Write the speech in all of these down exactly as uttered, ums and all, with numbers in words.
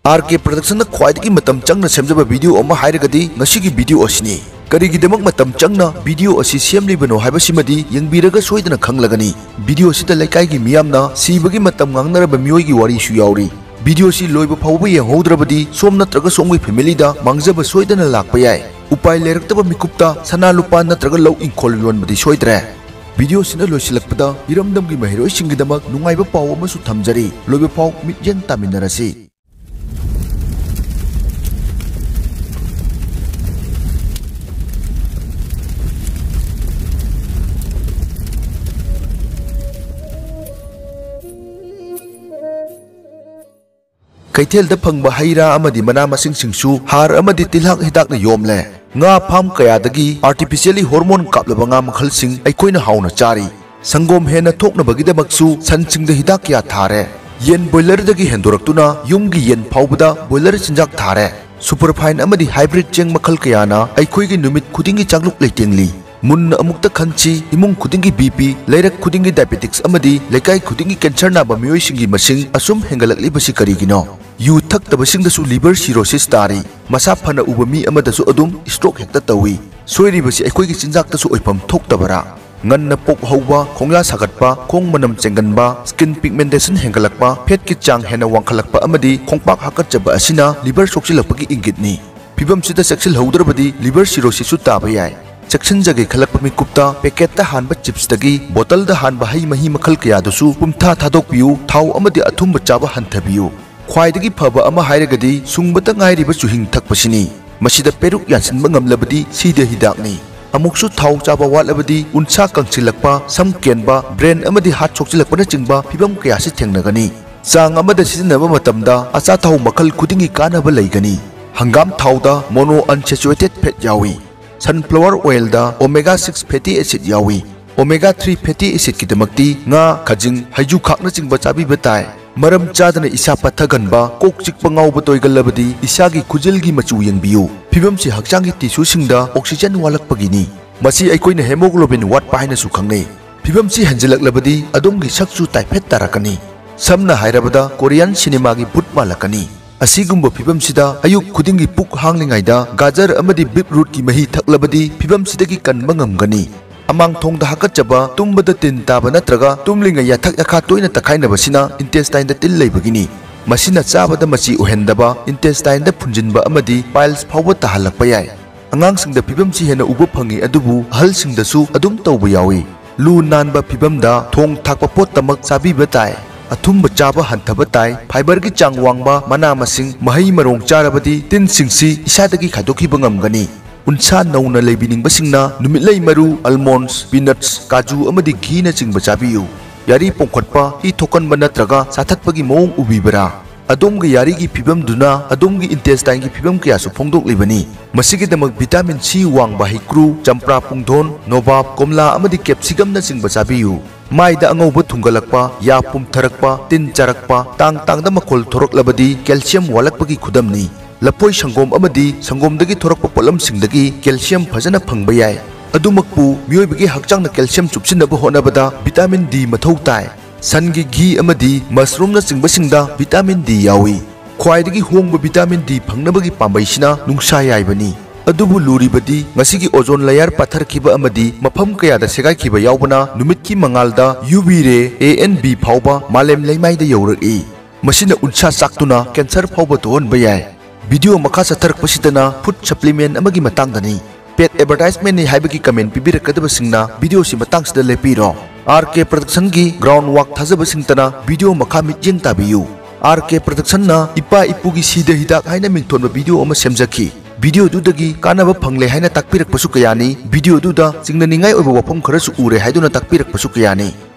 R ꯀꯦ ꯄ꯭ꯔꯗꯛꯁꯟꯅ ꯈ꯭ꯋꯥꯏꯗꯒꯤ ꯃꯇꯝ ꯆꯪꯅ ꯁꯦꯝꯖꯕ ꯚꯤꯗꯤꯑꯣ ꯑꯃ ꯍꯥꯏꯔꯒꯗꯤ ꯉꯁꯤꯒꯤ ꯚꯤꯗꯤꯑꯣ ꯑꯁꯤꯅꯤ꯫ ꯀꯔꯤꯒꯤꯗꯃꯛ ꯃꯇꯝ ꯆꯪꯅ ꯚꯤꯗꯤꯑꯣ ꯑꯁꯤ ꯁꯦꯝꯂꯤꯕꯅꯣ ꯍꯥꯏꯕꯁꯤꯃꯗꯤ ꯌꯦꯡꯕꯤꯔꯒ ꯁꯣꯏꯗꯅ ꯈꯪꯂꯒꯅꯤ꯫ ꯚꯤꯗꯤꯑꯣ ꯑꯁꯤꯗ ꯂꯩꯀꯥꯏꯒꯤ ꯃꯤꯌꯥꯝꯅ ꯁꯤꯕꯒꯤ ꯃꯇꯝ ꯉꯥꯡꯅꯔꯕ ꯃꯤꯑꯣꯏꯒꯤ ꯋꯥꯔꯤꯁꯨ ꯌꯥꯎꯔꯤ꯫ ꯚꯤꯗꯤꯑꯣ ꯑꯁꯤ ꯂꯣꯏꯕ ꯐꯥꯎꯕ ꯌꯦꯡꯍꯧꯗ꯭ꯔꯕꯗꯤ ꯁꯣꯝ ꯅꯠꯇ꯭ꯔꯒ ꯁꯣꯝꯒꯤ ꯐꯦꯃꯤꯂꯤꯗ ꯃꯥꯡꯖꯕ ꯁꯣꯏꯗꯅ ꯂꯥꯛꯄ ꯌꯥꯏ꯫ ꯎꯄꯥꯏ ꯂꯩꯔꯛꯇꯕ ꯃꯤꯀꯨꯞꯇ ꯁꯅꯥ ꯂꯨꯄꯥ ꯅꯠꯇ꯭ꯔꯒ ꯂꯧ ꯏꯪꯈꯣꯜ ꯌꯣꯟꯕꯗꯤ ꯁꯣꯏꯗ꯭ꯔꯦ꯫ ꯚꯤꯗꯤꯑꯣꯁꯤꯅ ꯂꯣꯏꯁꯤꯜꯂꯛꯄꯗ ꯏꯔꯝꯗꯝꯒꯤ ꯃꯍꯩꯔꯣꯏꯁꯤꯡꯒꯤꯗꯃꯛ ꯅꯨꯡꯉꯥꯏꯕ ꯄꯥꯎ ꯑꯃꯁꯨ ꯊꯝꯖꯔꯤ꯫ ꯂꯣꯏꯕ ꯐꯥꯎ ꯃꯤꯠꯌꯦꯡ ꯇꯥꯃꯤꯟꯅꯔꯁꯤ꯫ ꯀꯩꯊꯦꯜꯗ ꯐꯪꯕ ꯍꯩ ꯔꯥ ꯑꯃꯗꯤ ꯃꯅꯥ ꯃꯁꯤꯡꯁꯤꯡꯁꯨ ꯍꯥꯔ ꯑꯃꯗꯤ ꯇꯤꯜꯍꯥꯠ ꯍꯤꯗꯥꯛꯅ ꯌꯣꯝꯂꯦ꯫ ꯉꯥ ꯐꯥꯝ ꯀꯌꯥꯗꯒꯤ artificially hormone ꯀꯥꯞꯂꯕ ꯉꯥ ꯃꯈꯜꯁꯤꯡ ꯑꯩꯈꯣꯏꯅ ꯍꯥꯎꯅ ꯆꯥꯔꯤ꯫ ꯁꯪꯒꯣꯝ ꯍꯦꯟꯅ ꯊꯣꯛꯅꯕꯒꯤꯗꯃꯛꯁꯨ ꯁꯟꯁꯤꯡꯗ ꯍꯤꯗꯥꯛ ꯀꯌꯥ ꯊꯥꯔꯦ꯫ ꯌꯦꯟ ꯕꯣꯏꯂꯔꯗꯒꯤ ꯍꯦꯟꯗꯣꯔꯛꯇꯨꯅ ꯌꯨꯝꯒꯤ ꯌꯦꯟ ꯐꯥꯎꯕꯗ ꯕꯣꯏꯂꯔ ꯆꯤꯟꯖꯥꯛ ꯊꯥꯔꯦ꯫ ꯁꯨꯄꯔꯐꯥꯏꯟ ꯑꯃꯗꯤ ꯍꯥꯏꯕ꯭ꯔꯤꯠ ꯆꯦꯡ ꯃꯈꯜ ꯀꯌꯥꯅ ꯑꯩꯈꯣꯏꯒꯤ ꯅꯨꯃꯤꯠ ꯈꯨꯗꯤꯡꯒꯤ ꯆꯥꯛꯂꯨꯛ ꯂꯩꯇꯦꯡꯂꯤ꯫ ꯃꯨꯟꯅ ꯑꯃꯨꯛꯇ ꯈꯟꯁꯤ, ꯏꯃꯨꯡ ꯈꯨꯗꯤꯡꯒꯤ ꯕꯤ ꯄꯤ, ꯂꯩꯔꯛ ꯈꯨꯗꯤꯡꯒꯤ ꯗꯥꯏꯕꯦꯇꯤꯛꯁ ꯑꯃꯗꯤ ꯂꯩꯀꯥꯏ ꯈꯨꯗꯤꯡꯒꯤ ꯀꯦꯟꯁꯔ ꯅꯥꯕ ꯃꯤꯑꯣꯏꯁꯤꯡꯒꯤ ꯃꯁꯤꯡ ꯑꯁꯨꯝ ꯍꯦꯟꯒꯠꯂꯛꯂꯤꯕꯁꯤ ꯀꯔꯤꯒꯤꯅꯣ? ꯌꯨ ꯊꯛꯇꯕꯁꯤꯡꯗꯁꯨ ꯂꯤꯚꯔ ꯁꯤꯔꯣꯁꯤꯁ ꯇꯥꯔꯤ꯫ ꯃꯁꯥ ꯐꯅ ꯎꯕ ꯃꯤ ꯑꯃꯗꯁꯨ ꯑꯗꯨꯝ ꯁ꯭ꯇ꯭ꯔꯣꯛ ꯍꯦꯛꯇ ꯇꯧꯏ꯫ ꯁꯣꯏꯔꯤꯕꯁꯤ ꯑꯩꯈꯣꯏꯒꯤ ꯆꯤꯟꯖꯥꯛꯇꯁꯨ ꯑꯣꯏꯐꯝ ꯊꯣꯛꯇꯕꯔꯥ? ꯉꯟꯅ ꯄꯣꯛ ꯍꯧꯕ, ꯈꯣꯡꯌꯥ ꯁꯥꯒꯠꯄ, ꯈꯣꯡ ꯃꯅꯝ ꯆꯦꯟꯒꯟꯕ, ꯁ꯭ꯀꯤꯟ ꯄꯤꯒꯃꯦꯟꯇꯦꯁꯟ ꯍꯦꯟꯒꯠꯂꯛꯄ, ꯐꯦꯠꯀꯤ ꯆꯥꯡ ꯍꯦꯟꯅ ꯋꯥꯡꯈꯠꯂꯛꯄ ꯑꯃꯗꯤ ꯈꯣꯡꯄꯥꯛ ꯍꯥꯀꯠꯆꯕ ꯑꯁꯤꯅ ꯂꯤꯚꯔ ꯁꯣꯛꯆꯤꯜꯂꯛꯄꯒꯤ ꯏꯪꯒꯤꯠꯅꯤ꯫ ꯐꯤꯚꯝꯁꯤꯗ ꯆꯦꯛꯁꯤꯜꯍꯧꯗ꯭ꯔꯕꯗꯤ ꯂꯤꯚꯔ ꯁꯤꯔꯣꯁꯤꯁꯁꯨ ꯇꯥꯕ ꯌꯥꯏ꯫ ꯆꯦꯛꯁꯤꯟꯖꯒꯦ ꯈꯜꯂꯛꯄ ꯃꯤꯀꯨꯞꯇ ꯄꯦꯀꯦꯠꯇ ꯍꯥꯟꯕ ꯆꯤꯞꯁꯇꯒꯤ ꯕꯣꯇꯜꯗ ꯍꯥꯟꯕ ꯍꯩ ꯃꯍꯤ ꯃꯈꯜ ꯀꯌꯥꯗꯨꯁꯨ ꯄꯨꯝꯊꯥ ꯊꯥꯗꯣꯛꯄꯤꯌꯨ, ꯊꯥꯎ ꯑꯃꯗꯤ ꯑꯊꯨꯝꯕ ꯆꯥꯕ ꯍꯟꯊꯕꯤꯌꯨ꯫ ꯈ꯭ꯋꯥꯏꯗꯒꯤ ꯐꯕ ꯑꯃ ꯍꯥꯏꯔꯒꯗꯤ ꯁꯨꯡꯕꯇ ꯉꯥꯏꯔꯤꯕ ꯆꯨꯍꯤꯡ ꯊꯛꯄꯁꯤꯅꯤ꯫ ꯃꯁꯤꯗ ꯄꯦꯔꯨꯛ ꯌꯥꯟꯁꯤꯟꯕ ꯉꯝꯂꯕꯗꯤ ꯁꯤꯗ ꯍꯤꯗꯥꯛꯅꯤ꯫ ꯑꯃꯨꯛꯁꯨ ꯊꯥꯎ ꯆꯥꯕ ꯋꯥꯠꯂꯕꯗꯤ ꯎꯟꯁꯥ ꯀꯪꯁꯤꯜꯂꯛꯄ, ꯁꯝ ꯀꯦꯟꯕ, ꯕ꯭ꯔꯦꯟ ꯑꯃꯗꯤ ꯍꯥꯔꯠ ꯁꯣꯛꯆꯤꯜꯂꯛꯄꯅꯆꯤꯡꯕ ꯐꯤꯚꯝ ꯀꯌꯥꯁꯤ ꯊꯦꯡꯅꯒꯅꯤ꯫ ꯆꯥꯡ ꯑꯃꯗ ꯁꯤꯖꯤꯟꯅꯕ ꯃꯇꯝꯗ ꯑꯆꯥꯊꯥꯎ ꯃꯈꯜ ꯈꯨꯗꯤꯡꯒꯤ ꯀꯥꯟꯅꯕ ꯂꯩꯒꯅꯤ꯫ ꯍꯪꯒꯥꯝ ꯊꯥꯎꯗ mono unsaturated fat ꯌꯥꯎꯏ꯫ Sunflower oilꯗ omega six fatty acid ꯌꯥꯎꯏ꯫ Omega three fatty acidꯀꯤꯗꯃꯛꯇꯤ ꯉꯥ, ꯈꯖꯤꯡ, ꯍꯩꯖꯨꯈꯥꯛꯅꯆꯤꯡꯕ ꯆꯥꯕꯤꯕ ꯇꯥꯏ꯫ ꯃꯔꯝ ꯆꯥꯗꯅ ꯏꯁꯥ ꯄꯠꯊꯒꯟꯕ, ꯀꯣꯛ ꯆꯤꯛꯄ ꯉꯥꯎꯕ ꯇꯣꯏꯒꯜꯂꯕꯗꯤ ꯏꯁꯥꯒꯤ ꯈꯨꯖꯤꯜꯒꯤ ꯃꯆꯨ ꯌꯦꯡꯕꯤꯌꯨ꯫ ꯐꯤꯚꯝꯁꯤ ꯍꯛꯆꯥꯡꯒꯤ ꯇꯤꯁꯨꯁꯤꯡꯗ ꯑꯣꯛꯁꯤꯖꯦꯟ ꯋꯥꯠꯂꯛꯄꯒꯤꯅꯤ꯫ ꯃꯁꯤ ꯑꯩꯈꯣꯏꯅ ꯍꯦꯃꯣꯒ꯭ꯂꯣꯕꯤꯟ ꯋꯥꯠꯄ ꯍꯥꯏꯅꯁꯨ ꯈꯪꯅꯩ꯫ ꯐꯤꯚꯝꯁꯤ ꯍꯦꯟꯖꯤꯜꯂꯛꯂꯕꯗꯤ ꯑꯗꯣꯝꯒꯤ ꯁꯛꯁꯨ ꯇꯥꯏꯐꯦꯠ ꯇꯥꯔꯛꯀꯅꯤ꯫ ꯁꯝꯅ ꯍꯥꯏꯔꯕꯗ ꯀꯣꯔꯤꯌꯟ ꯁꯤꯅꯦꯃꯥꯒꯤ ꯚꯨꯠ ꯃꯥꯜꯂꯛꯀꯅꯤ꯫ ꯑꯁꯤꯒꯨꯝꯕ ꯐꯤꯚꯝꯁꯤꯗ ꯑꯌꯨꯛ ꯈꯨꯗꯤꯡꯒꯤ ꯄꯨꯛ ꯍꯥꯡꯂꯤꯉꯩꯗ ꯒꯥꯖꯔ ꯑꯃꯗꯤ ꯕꯤꯠꯔꯨꯠꯀꯤ ꯃꯍꯤ ꯊꯛꯂꯕꯗꯤ ꯐꯤꯚꯝꯁꯤꯗꯒꯤ ꯀꯟꯕ ꯉꯝꯒꯅꯤ꯫ ꯑꯃꯥꯡꯊꯣꯡꯗ ꯍꯥꯀꯠꯆꯕ, ꯇꯨꯝꯕꯗ ꯇꯤꯟ ꯇꯥꯕ ꯅꯠꯇ꯭ꯔꯒ ꯇꯨꯝꯂꯤꯉꯩ ꯌꯥꯊꯛ ꯌꯥꯈꯥ ꯇꯣꯏꯅ ꯇꯛꯈꯥꯏꯅꯕꯁꯤꯅ intestine ꯗ ꯇꯤꯜ ꯂꯩꯕꯒꯤꯅꯤ꯫ ꯃꯁꯤꯅ ꯆꯥꯕꯗ ꯃꯆꯤ ꯑꯣꯏꯍꯟꯗꯕ, intestine ꯗ ꯐꯨꯟꯖꯤꯟꯕ ꯑꯃꯗꯤ piles ꯐꯥꯎꯕ ꯇꯥꯍꯜꯂꯛꯄ ꯌꯥꯏ꯫ ꯑꯉꯥꯡꯁꯤꯡꯗ ꯐꯤꯚꯝꯁꯤ ꯍꯦꯟꯅ ꯎꯕ ꯐꯪꯉꯤ, ꯑꯗꯨꯕꯨ ꯑꯍꯜꯁꯤꯡꯗꯁꯨ ꯑꯗꯨꯝ ꯇꯧꯕ ꯌꯥꯎꯏ꯫ ꯂꯨ ꯅꯥꯟꯕ ꯐꯤꯚꯝꯗ ꯊꯣꯡ ꯊꯥꯛꯄ ꯄꯣꯠꯇꯃꯛ ꯆꯥꯕꯤꯕ ꯇꯥꯏ꯫ ꯑꯊꯨꯝꯕ ꯆꯥꯕ ꯍꯟꯊꯕ ꯇꯥꯏ꯫ Fibre ꯒꯤ ꯆꯥꯡ ꯋꯥꯡꯕ ꯃꯅꯥ ꯃꯁꯤꯡ, ꯃꯍꯩ ꯃꯔꯣꯡ ꯆꯥꯔꯕꯗꯤ ꯇꯤꯟꯁꯤꯡꯁꯤ ꯏꯁꯥꯗꯒꯤ ꯈꯥꯏꯗꯣꯛꯈꯤꯕ ꯉꯝꯒꯅꯤ꯫ ꯎꯟꯁꯥ ꯅꯧꯅ ꯂꯩꯕꯤꯅꯤꯡꯕꯁꯤꯡꯅ ꯅꯨꯃꯤꯠꯂꯩ ꯃꯔꯨ, almonds, peanuts, ꯀꯥꯖꯨ ꯑꯃꯗꯤ ꯘꯤꯅꯆꯤꯡꯕ ꯆꯥꯕꯤꯌꯨ꯫ ꯌꯥꯔꯤ ꯄꯣꯝꯈꯠꯄ, ꯏ ꯊꯣꯛꯀꯟꯕ ꯅꯠꯇ꯭ꯔꯒ ꯆꯥꯊꯠꯄꯒꯤ ꯃꯑꯣꯡ ꯎꯕꯤꯕ꯭ꯔꯥ? ꯑꯗꯣꯝꯒꯤ ꯌꯥꯔꯤꯒꯤ ꯐꯤꯕꯝꯗꯨꯅ ꯑꯗꯣꯝꯒꯤ intestine ꯒꯤ ꯐꯤꯕꯝ ꯀꯌꯥꯁꯨ ꯐꯣꯡꯗꯣꯛꯂꯤꯕꯅꯤ꯫ ꯃꯁꯤꯒꯤꯗꯃꯛ vitamin C ꯋꯥꯡꯕ ꯍꯩꯀ꯭ꯔꯨ, ꯆꯝꯄ꯭ꯔꯥ ꯄꯨꯡꯗꯣꯟ, ꯅꯣꯕꯥꯞ, ꯀꯣꯝꯂꯥ ꯑꯃꯗꯤ capsicum ꯅꯆꯤꯡꯕ ꯆꯥꯕꯤꯌꯨ꯫ ꯃꯥꯏꯗ ꯑꯉꯧꯕ ꯊꯨꯡꯒꯠꯂꯛꯄ, ꯌꯥ ꯄꯨꯝꯊꯔꯛꯄ, ꯇꯤꯟ ꯆꯥꯔꯛꯄ, ꯇꯥꯡ ꯇꯥꯡꯗ ꯃꯈꯣꯜ ꯊꯣꯔꯛꯂꯕꯗꯤ calcium ꯋꯥꯠꯂꯛꯄꯒꯤ ꯈꯨꯗꯝꯅꯤ꯫ ꯂꯐꯣꯏ ꯁꯪꯒꯣꯝ ꯑꯃꯗꯤ ꯁꯪꯒꯣꯝꯗꯒꯤ ꯊꯣꯔꯛꯄ ꯄꯣꯠꯂꯝꯁꯤꯡꯗꯒꯤ calcium ꯐꯖꯅ ꯐꯪꯕ ꯌꯥꯏ꯫ ꯑꯗꯨꯃꯛꯄꯨ ꯃꯤꯑꯣꯏꯕꯒꯤ ꯍꯛꯆꯥꯡꯅ calcium ꯆꯨꯞꯁꯤꯟꯅꯕ ꯍꯣꯠꯅꯕꯗ vitamin D ꯃꯊꯧ ꯇꯥꯏ꯫ ꯁꯟꯒꯤ ꯘꯤ ꯑꯃꯗꯤ mushroom ꯅꯆꯤꯡꯕꯁꯤꯡꯗ vitamin D ꯌꯥꯎꯏ꯫ ꯈ꯭ꯋꯥꯏꯗꯒꯤ ꯍꯣꯡꯕ vitamin D ꯐꯪꯅꯕꯒꯤ ꯄꯥꯝꯕꯩꯁꯤꯅ ꯅꯨꯡꯁꯥ ꯌꯥꯏꯕꯅꯤ꯫ ꯑꯗꯨꯕꯨ ꯂꯨꯔꯤꯕꯗꯤ ꯉꯁꯤꯒꯤ ozone layer ꯄꯠꯊꯔꯛꯈꯤꯕ ꯑꯃꯗꯤ ꯃꯐꯝ ꯀꯌꯥꯗ ꯁꯦꯒꯥꯏꯈꯤꯕ ꯌꯥꯎꯕꯅ ꯅꯨꯃꯤꯠꯀꯤ ꯃꯉꯥꯜꯗ UV ray A and B ꯐꯥꯎꯕ ꯃꯥꯂꯦꯝ ꯂꯩꯃꯥꯏꯗ ꯌꯧꯔꯛꯏ꯫ ꯃꯁꯤꯅ ꯎꯟꯁꯥ ꯆꯥꯛꯇꯨꯅ cancer ꯐꯥꯎꯕ ꯊꯣꯛꯍꯟꯕ ꯌꯥꯏ꯫ Video ꯃꯈꯥ ꯆꯠꯊꯔꯛꯄꯁꯤꯗꯅ food supplement ꯑꯃꯒꯤ ꯃꯇꯥꯡꯗꯅꯤ꯫ Paid advertisement ꯅꯤ ꯍꯥꯏꯕꯒꯤ comment ꯄꯤꯕꯤꯔꯛꯀꯗꯕꯁꯤꯡꯅ video ꯁꯤ ꯃꯇꯥꯡꯁꯤꯗ ꯂꯦꯞꯄꯤꯔꯣ꯫ R K Production ꯒꯤ ground work ꯊꯥꯖꯕꯁꯤꯡꯇꯅ video ꯃꯈꯥ ꯃꯤꯠꯌꯦꯡ ꯇꯥꯕꯤꯌꯨ꯫ R K Production ꯅ ꯏꯄꯥ ꯏꯄꯨꯒꯤ ꯁꯤꯗ ꯍꯤꯗꯥꯛ ꯍꯥꯏꯅ ꯃꯤꯡꯊꯣꯟꯕ video ꯑꯃ ꯁꯦꯝꯖꯈꯤ꯫ Video ꯗꯨꯗꯒꯤ ꯀꯥꯟꯅꯕ ꯐꯪꯂꯦ ꯍꯥꯏꯅ ꯇꯥꯛꯄꯤꯔꯛꯄꯁꯨ ꯀꯌꯥꯅꯤ꯫ Video ꯗꯨꯗ ꯆꯤꯡꯅꯅꯤꯡꯉꯥꯏ ꯑꯣꯏꯕ ꯋꯥꯐꯝ ꯈꯔꯁꯨ ꯎꯔꯦ ꯍꯥꯏꯗꯨꯅ ꯇꯥꯛꯄꯤꯔꯛꯄꯁꯨ ꯀꯌꯥꯅꯤ꯫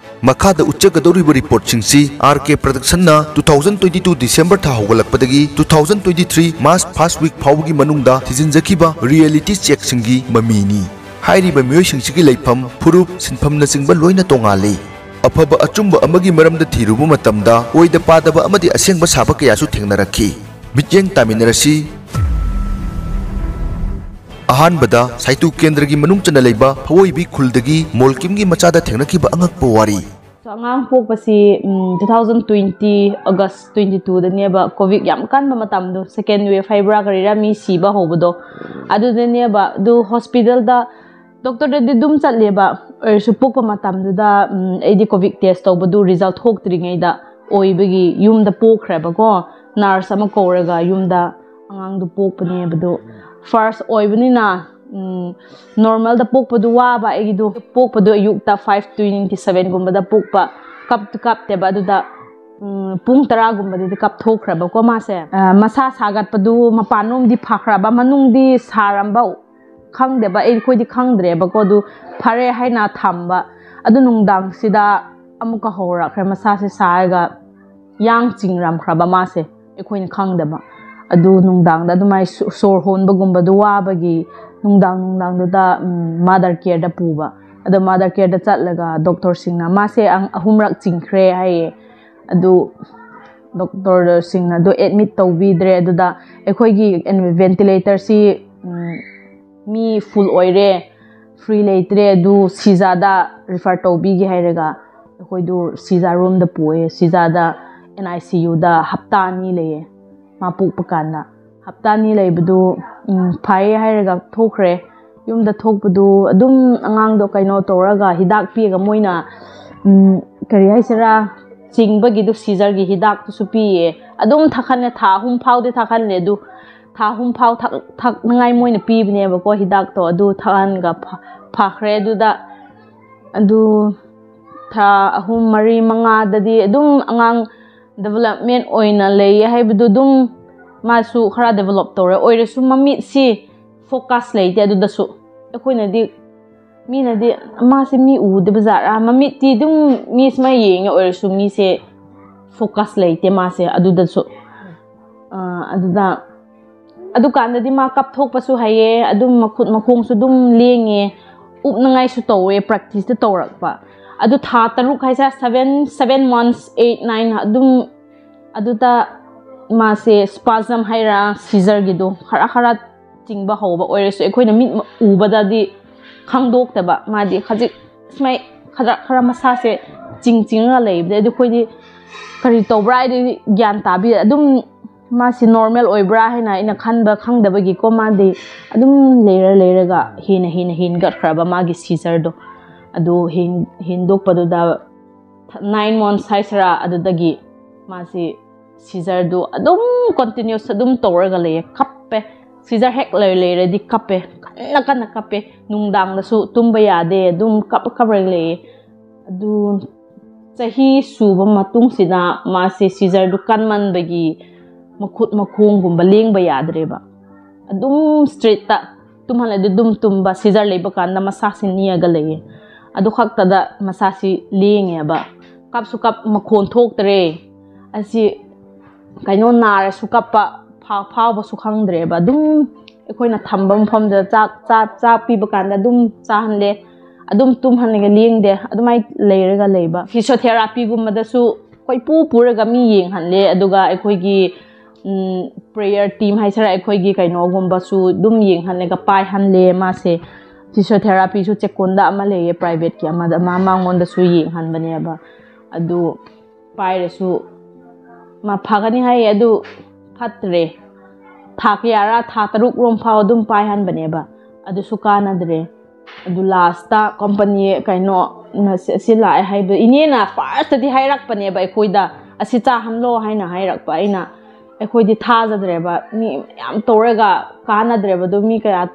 ꯃꯈꯥꯗ ꯎꯠꯆꯒꯗꯧꯔꯤꯕ report ꯁꯤꯡꯁꯤ R K Production ꯅ two thousand twenty two December ꯊꯥ ꯍꯧꯒꯠꯂꯛꯄꯗꯒꯤ two thousand twenty three March first week ꯐꯥꯎꯕꯒꯤ ꯃꯅꯨꯡꯗ ꯊꯤꯖꯤꯟꯖꯈꯤꯕ reality check ꯁꯤꯡꯒꯤ ꯃꯃꯤꯅꯤ꯫ ꯍꯥꯏꯔꯤꯕ ꯃꯤꯑꯣꯏꯁꯤꯡꯁꯤꯒꯤ ꯂꯩꯐꯝ, ꯐꯨꯔꯨꯞ, ꯁꯤꯟꯐꯝꯅꯆꯤꯡꯕ ꯂꯣꯏꯅ ꯇꯣꯉꯥꯜꯂꯤ꯫ ꯑꯐꯕ ꯑꯆꯨꯝꯕ ꯑꯃꯒꯤ ꯃꯔꯝꯗ ꯊꯤꯔꯨꯕ ꯃꯇꯝꯗ ꯑꯣꯏꯗ ꯄꯥꯗꯕ ꯑꯃꯗꯤ ꯑꯁꯦꯡꯕ ꯁꯥꯕ ꯀꯌꯥꯁꯨ ꯊꯦꯡꯅꯔꯛꯈꯤ꯫ ꯃꯤꯠꯌꯦꯡ ꯇꯥꯃꯤꯟꯅꯔꯁꯤ꯫ ꯑꯍꯥꯟꯕꯗ, ꯁꯥꯏꯇꯨ ꯀꯦꯟꯗ꯭ꯔꯒꯤ ꯃꯅꯨꯡ ꯆꯟꯅ ꯂꯩꯕ ꯐꯋꯣꯏꯕꯤ ꯈꯨꯜꯗꯒꯤ ꯃꯣꯜꯀꯤꯝꯒꯤ ꯃꯆꯥꯗ ꯊꯦꯡꯅꯈꯤꯕ ꯑꯉꯛꯄ ꯋꯥꯔꯤ꯫ ꯑꯉꯥꯡ ꯄꯣꯛꯄꯁꯤ two thousand twenty August twenty ꯇꯨꯗꯅꯦꯕ, ꯀꯣꯚꯤꯗ ꯌꯥꯝ ꯀꯟꯕ ꯃꯇꯝꯗꯣ, ꯁꯦꯀꯦꯟ ꯋꯦꯚ ꯍꯥꯏꯕ꯭ꯔꯥ ꯀꯔꯤꯔꯥ, ꯃꯤ ꯁꯤꯕ ꯍꯧꯕꯗꯣ, ꯑꯗꯨꯗꯅꯦꯕ꯫ ꯑꯗꯨ ꯍꯣꯁꯄꯤꯇꯥꯜꯗ ꯗꯣꯛꯇꯔꯗꯗꯤ ꯑꯗꯨꯝ ꯆꯠꯂꯦꯕ, ꯑꯣꯏꯔꯁꯨ ꯄꯣꯛꯄ ꯃꯇꯝꯗꯨꯗ ꯎꯝ, ꯑꯩꯗꯤ ꯀꯣꯚꯤꯗ ꯇꯦꯁ ꯇꯧꯕꯗꯨ ꯔꯤꯖꯜ ꯊꯣꯛꯇ꯭ꯔꯤꯉꯩꯗ ꯑꯣꯏꯕꯒꯤ ꯌꯨꯝꯗ ꯄꯣꯛꯈ꯭ꯔꯦꯕꯀꯣ꯫ ꯅꯔꯁ ꯑꯃ ꯀꯧꯔꯒ ꯌꯨꯝꯗ ꯑꯉꯥꯡꯗꯨ ꯄꯣꯛꯄꯅꯦꯕꯗꯣ꯫ ꯐꯥꯔꯁ ꯑꯣꯏꯕꯅꯤꯅ ꯅꯣꯔꯃꯦꯜꯗ ꯄꯣꯛꯄꯗꯨ ꯋꯥꯕ ꯑꯩꯒꯤꯗꯨ꯫ ꯄꯣꯛꯄꯗꯨ ꯑꯌꯨꯛꯇ ꯐꯥꯏꯚ ꯇ꯭ꯋꯦꯟꯇꯤ ꯁꯚꯦꯟꯒꯨꯝꯕꯗ ꯄꯣꯛꯄ꯫ ꯀꯞꯇꯨ ꯀꯞꯇꯦꯕ ꯑꯗꯨꯗ꯫ ꯎꯝ, ꯄꯨꯡ ꯇꯔꯥꯒꯨꯝꯕꯗꯤ ꯀꯞꯊꯣꯛꯈ꯭ꯔꯕꯀꯣ ꯃꯥꯁꯦ꯫ ꯑ, ꯃꯁꯥ ꯁꯥꯒꯠꯄꯗꯨ ꯃꯄꯥꯟꯂꯣꯝꯗꯤ ꯐꯈ꯭ꯔꯕ, ꯃꯅꯨꯡꯗꯤ ꯁꯥꯔꯝꯕ ꯈꯪꯗꯦꯕ, ꯑꯩꯈꯣꯏꯗꯤ ꯈꯪꯗ꯭ꯔꯦꯕꯀꯣ꯫ ꯑꯗꯨ ꯐꯔꯦ ꯍꯥꯏꯅ ꯊꯝꯕ꯫ ꯑꯗꯨ ꯅꯨꯡꯗꯥꯡꯁꯤꯗ ꯑꯃꯨꯛꯀ ꯍꯧꯔꯛꯈ꯭ꯔꯦ, ꯃꯁꯥꯁꯦ ꯁꯥꯔꯒ ꯌꯥꯡ ꯆꯤꯡꯔꯝꯈ꯭ꯔꯕ ꯃꯥꯁꯦ, ꯑꯩꯈꯣꯏꯅ ꯈꯪꯗꯕ꯫ ꯑꯗꯨ ꯅꯨꯡꯗꯥꯡꯗ ꯑꯗꯨꯃꯥꯏꯅ ꯁꯣ-, ꯁꯣꯔ ꯍꯣꯟꯕꯒꯨꯝꯕꯗꯨ ꯋꯥꯕꯒꯤ ꯅꯨꯡꯗꯥꯡ ꯅꯨꯡꯗꯥꯡꯗꯨꯗ ꯃꯥꯗꯔ ꯀꯦꯌꯔꯗ ꯄꯨꯕ꯫ ꯑꯗꯣ ꯃꯥꯗꯔ ꯀꯦꯌꯔꯗ ꯆꯠꯂꯒ ꯗꯣꯛꯇꯔꯁꯤꯡꯅ ꯃꯥꯁꯦ ꯑꯪ-, ꯑꯍꯨꯝꯔꯛ ꯆꯤꯡꯈ꯭ꯔꯦ ꯍꯥꯏꯌꯦ꯫ ꯑꯗꯨ ꯗꯣꯛꯇꯔꯁꯤꯡꯅ ꯑꯗꯨ ꯑꯦꯗꯃꯤꯠ ꯇꯧꯕꯤꯗ꯭ꯔꯦ꯫ ꯑꯗꯨꯗ ꯑꯩꯈꯣꯏꯒꯤ ꯚꯦꯟꯇꯤꯂꯦꯇꯔꯁꯤ ꯎꯝ, ꯃꯤ ꯐꯨꯜ ꯑꯣꯏꯔꯦ, ꯐ꯭ꯔꯤ ꯂꯩꯇ꯭ꯔꯦ, ꯑꯗꯨ ꯁꯤꯖꯥꯗ ꯔꯤꯐꯔ ꯇꯧꯕꯤꯒꯦ ꯍꯥꯏꯔꯒ ꯑꯩꯈꯣꯏꯗꯨ ꯁꯤꯖꯥ ꯔꯨꯝꯗ ꯄꯨꯑꯦ꯫ ꯁꯤꯖꯥꯗ ꯑꯦꯟ ꯑꯥꯏ ꯁꯤ ꯌꯨꯗ ꯍꯞꯇꯥ ꯑꯅꯤ ꯂꯩꯌꯦ꯫ ꯃꯥ ꯄꯣꯛꯄ ꯀꯥꯟꯗ ꯍꯞꯇꯥ ꯑꯅꯤ ꯂꯩꯕꯗꯨ ꯎꯝ, ꯐꯩꯌꯦ ꯍꯥꯏꯔꯒ ꯊꯣꯛꯈ꯭ꯔꯦ꯫ ꯌꯨꯝꯗ ꯊꯣꯛꯄꯗꯨ ꯑꯗꯨꯝ ꯑꯉꯥꯡꯗꯣ ꯀꯩꯅꯣ ꯇꯧꯔꯒ ꯍꯤꯗꯥꯛ ꯄꯤꯔꯒ ꯃꯣꯏꯅ ꯎꯝ, ꯀꯔꯤ ꯍꯥꯏꯁꯤꯔꯥ, ꯆꯤꯡꯕꯒꯤꯗꯨ ꯁꯤꯖꯔꯒꯤ ꯍꯤꯗꯥꯛꯇꯨꯁꯨ ꯄꯤꯌꯦ꯫ ꯑꯗꯨꯝ ꯊꯛꯍꯜꯂꯦ, ꯊꯥ ꯑꯍꯨꯝ ꯐꯥꯎꯗꯤ ꯊꯛꯍꯜꯂꯦ꯫ ꯑꯗꯨ ꯊꯥ ꯑꯍꯨꯝ ꯐꯥꯎ ꯊꯛ-, ꯊꯛꯅꯉꯥꯏ ꯃꯣꯏꯅ ꯄꯤꯕꯅꯦꯕꯀꯣ ꯍꯤꯗꯥꯛꯇꯣ꯫ ꯑꯗꯨ ꯊꯛꯍꯟꯒ ꯐ-, ꯐꯈ꯭ꯔꯦ꯫ ꯑꯗꯨꯗ ꯑꯗꯨ ꯊꯥ ꯑꯍꯨꯝ, ꯃꯔꯤ, ꯃꯉꯥꯗꯗꯤ ꯑꯗꯨꯝ ꯑꯉꯥꯡ ꯗꯤꯕꯦꯂꯞꯃꯦꯟ ꯑꯣꯏꯅ ꯂꯩꯌꯦ ꯍꯥꯏꯕꯗꯨ ꯑꯗꯨꯝ ꯃꯥꯁꯨ ꯈꯔ ꯗꯤꯕꯦꯂꯞ ꯇꯧꯔꯦ꯫ ꯑꯣꯏꯔꯁꯨ ꯃꯃꯤꯠꯁꯤ ꯐꯣꯀꯁ ꯂꯩꯇꯦ ꯑꯗꯨꯗꯁꯨ꯫ ꯑꯩꯈꯣꯏꯅꯗꯤ, ꯃꯤꯅꯗꯤ "ꯃꯥꯁꯦ ꯃꯤ ꯎꯗꯕ ꯖꯥꯠꯔꯥ? ꯃꯃꯤꯠꯇꯤ ꯑꯗꯨꯝ ꯃꯤ ꯁꯨꯃꯥꯏꯅ ꯌꯦꯡꯉꯦ, ꯑꯣꯏꯔꯁꯨ ꯃꯤꯁꯦ ꯐꯣꯀꯁ ꯂꯩꯇꯦ ꯃꯥꯁꯦ ꯑꯗꯨꯗꯁꯨ"꯫ ꯑ, ꯑꯗꯨꯗ, ꯑꯗꯨꯀꯥꯟꯗꯗꯤ ꯃꯥ ꯀꯞꯊꯣꯛꯄꯁꯨ ꯍꯩꯌꯦ, ꯑꯗꯨꯝ ꯃꯈꯨꯠ ꯃꯈꯣꯡꯁꯨ ꯑꯗꯨꯝ ꯂꯦꯡꯉꯦ, ꯎꯞꯅꯉꯥꯏꯁꯨ ꯇꯧꯋꯦ, ꯄ꯭ꯔꯦꯛꯇꯤꯁꯇ ꯇꯧꯔꯛꯄ꯫ ꯑꯗꯨ ꯊꯥ ꯇꯔꯨꯛ ꯍꯥꯏꯁꯦ, seven, seven months, eight, nine ꯑꯗꯨꯝ, ꯑꯗꯨꯗ ꯃꯥꯁꯦ ꯁ꯭ꯄꯥꯖꯝ ꯍꯥꯏꯔ ꯁꯤꯖꯔꯒꯤꯗꯣ ꯈꯔ ꯈꯔ ꯆꯤꯡꯕ ꯍꯧꯕ꯫ ꯑꯣꯏꯔꯁꯨ ꯑꯩꯈꯣꯏꯅ ꯃꯤꯠ ꯎꯕꯗꯗꯤ ꯈꯪꯗꯣꯛꯇꯕ꯫ ꯃꯥꯗꯤ ꯈꯖꯤꯛ ꯁꯨꯃꯥꯏ ꯈꯔ ꯈꯔ ꯃꯁꯥꯁꯦ ꯆꯤꯡ ꯆꯤꯡꯉꯒ ꯂꯩꯕꯗ ꯑꯗꯨ ꯑꯩꯈꯣꯏꯗꯤ ꯀꯔꯤ ꯇꯧꯕ꯭ꯔꯥ ꯍꯥꯏꯗꯤ ꯒ꯭ꯌꯥꯟ ꯇꯥꯕꯤ ꯑꯗꯨꯝ ꯃꯥꯁꯤ ꯅꯣꯔꯃꯦꯜ ꯑꯣꯏꯕ꯭ꯔꯥ ꯍꯥꯏꯅ ꯑꯩꯅ ꯈꯟꯕ ꯈꯪꯗꯕꯒꯤꯀꯣ ꯃꯥꯗꯤ ꯑꯗꯨꯝ ꯂꯩꯔ ꯂꯩꯔꯒ ꯍꯦꯟꯅ ꯍꯦꯟꯅ ꯍꯦꯟꯒꯠꯈ꯭ꯔꯕ ꯃꯥꯒꯤ ꯁꯤꯖꯔꯗꯣ꯫ ꯑꯗꯨ ꯍꯦꯟ- ꯍꯦꯟꯗꯣꯛꯄꯗꯨꯗ ꯅꯥꯏꯟ ꯃꯟꯁ ꯍꯥꯏꯁꯤꯔꯥ ꯑꯗꯨꯗꯒꯤ ꯃꯥꯁꯤ ꯁꯤꯖꯔꯗꯨ ꯑꯗꯨꯝ ꯀꯟꯇꯤꯅ꯭ꯌꯨꯁ ꯑꯗꯨꯝ ꯇꯧꯔꯒ ꯂꯩꯌꯦ꯫ ꯀꯞꯄꯦ꯫ ꯁꯤꯖꯔ ꯍꯦꯛ ꯂꯩ ꯂꯩꯔꯗꯤ ꯀꯞꯄꯦ꯫ ꯀꯟꯅ ꯀꯟꯅ ꯀꯞꯄꯦ꯫ ꯅꯨꯡꯗꯥꯡꯗꯁꯨ ꯇꯨꯝꯕ ꯌꯥꯗꯦ꯫ ꯑꯗꯨꯝ ꯀꯞ ꯀꯞꯔꯒ ꯂꯩꯌꯦ꯫ ꯑꯗꯨ ꯆꯍꯤ ꯁꯨꯕ ꯃꯇꯨꯡꯁꯤꯗ ꯃꯥꯁꯦ ꯁꯤꯖꯔꯗꯨ ꯀꯟꯃꯟꯕꯒꯤ ꯃꯈꯨꯠ ꯃꯈꯣꯡꯒꯨꯝꯕ ꯂꯦꯡꯕ ꯌꯥꯗ꯭ꯔꯦꯕ꯫ ꯑꯗꯨꯝ ꯁ꯭ꯇ꯭ꯔꯦꯠꯇ ꯇꯨꯝꯍꯜꯂꯗꯤ ꯑꯗꯨꯝ ꯇꯨꯝꯕ, ꯁꯤꯖꯔ ꯂꯩꯕ ꯀꯥꯟꯗ ꯃꯁꯥꯁꯤ ꯅꯤꯛꯑꯒ ꯂꯩꯌꯦ꯫ ꯑꯗꯨ ꯈꯛꯇꯗ ꯃꯁꯥꯁꯤ ꯂꯦꯡꯉꯦꯕ꯫ ꯀꯞꯁꯨ ꯀꯞ, ꯃꯈꯣꯟ ꯊꯣꯛꯇ꯭ꯔꯦ꯫ ꯑꯁꯤ ꯀꯩꯅꯣ ꯅꯥꯔꯁꯨ ꯀꯞꯄ, ꯐꯥ- ꯐꯥꯎꯕꯁꯨ ꯈꯪꯗ꯭ꯔꯦꯕ꯫ ꯑꯗꯨꯝ ꯑꯩꯈꯣꯏꯅ ꯊꯝꯕ ꯃꯐꯝꯗ ꯆꯥꯛ ꯆꯥ- ꯆꯥꯛ ꯄꯤꯕ ꯀꯥꯟꯗ ꯑꯗꯨꯝ ꯆꯥꯍꯜꯂꯦ꯫ ꯑꯗꯨꯝ ꯇꯨꯝꯍꯜꯂꯒ ꯂꯦꯡꯗꯦ꯫ ꯑꯗꯨꯃꯥꯏꯅ ꯂꯩꯔꯒ ꯂꯩꯕ꯫ ꯐꯤꯖꯤꯌꯣꯊꯦꯔꯥꯄꯤꯒꯨꯝꯕꯗꯁꯨ ꯀꯣꯏꯄꯨ ꯄꯨꯔꯒ ꯃꯤ ꯌꯦꯡꯍꯜꯂꯦ꯫ ꯑꯗꯨꯒ ꯑꯩꯈꯣꯏꯒꯤ ꯄ꯭ꯔꯦꯌꯔ ꯇꯤꯝ ꯍꯥꯏꯁꯤꯔꯥ, ꯑꯩꯈꯣꯏꯒꯤ ꯀꯩꯅꯣꯒꯨꯝꯕꯁꯨ ꯑꯗꯨꯝ ꯌꯦꯡꯍꯜꯂꯒ ꯄꯥꯏꯍꯜꯂꯦ ꯃꯥꯁꯦ꯫ ꯐꯤꯖꯤꯌꯣꯊꯦꯔꯥꯄꯤꯁꯨ ꯆꯦꯛꯀꯣꯟꯗ ꯑꯃ ꯂꯩꯌꯦ, ꯄ꯭ꯔꯥꯏꯚꯦꯠꯀꯤ ꯑꯃꯗ, ꯃꯥ ꯃꯉꯣꯟꯗꯁꯨ ꯌꯦꯡꯍꯟꯕꯅꯦꯕ꯫ ꯑꯗꯨ ꯄꯥꯏꯔꯁꯨ ꯃꯥ ꯐꯒꯅꯤ ꯍꯥꯏꯌꯦ꯫ ꯑꯗꯨ ꯐꯠꯇ꯭ꯔꯦ꯫ ꯊꯥ ꯀꯌꯥꯔꯥ, ꯊꯥ ꯇꯔꯨꯛ ꯔꯣꯝ ꯐꯥꯎ ꯑꯗꯨꯝ ꯄꯥꯏꯍꯟꯕꯅꯦꯕ꯫ ꯑꯗꯨꯁꯨ ꯀꯥꯟꯅꯗ꯭ꯔꯦ꯫ ꯑꯗꯨ ꯂꯥꯁꯇ ꯀꯝꯄꯅꯤ ꯀꯩꯅꯣ ꯅ ꯁꯤ ꯁꯤ ꯂꯥꯛꯑꯦ ꯍꯥꯏꯕꯗꯣ, ꯏꯅꯦꯅ ꯐꯥꯔꯁꯇꯗꯤ ꯍꯥꯏꯔꯛꯄꯅꯦꯕ ꯑꯩꯈꯣꯏꯗ, "ꯑꯁꯤ ꯆꯥꯍꯜꯂꯣ" ꯍꯥꯏꯅ ꯍꯥꯏꯔꯛꯄ꯫ ꯑꯩꯅ, ꯑꯩꯈꯣꯏꯗꯤ ꯊꯥꯖꯗ꯭ꯔꯦꯕ, ꯃꯤ ꯌꯥꯝ ꯇꯧꯔꯒ ꯀꯥꯟꯅꯗ꯭ꯔꯦꯕ꯫ ꯑꯗꯨ ꯃꯤ ꯀꯌꯥ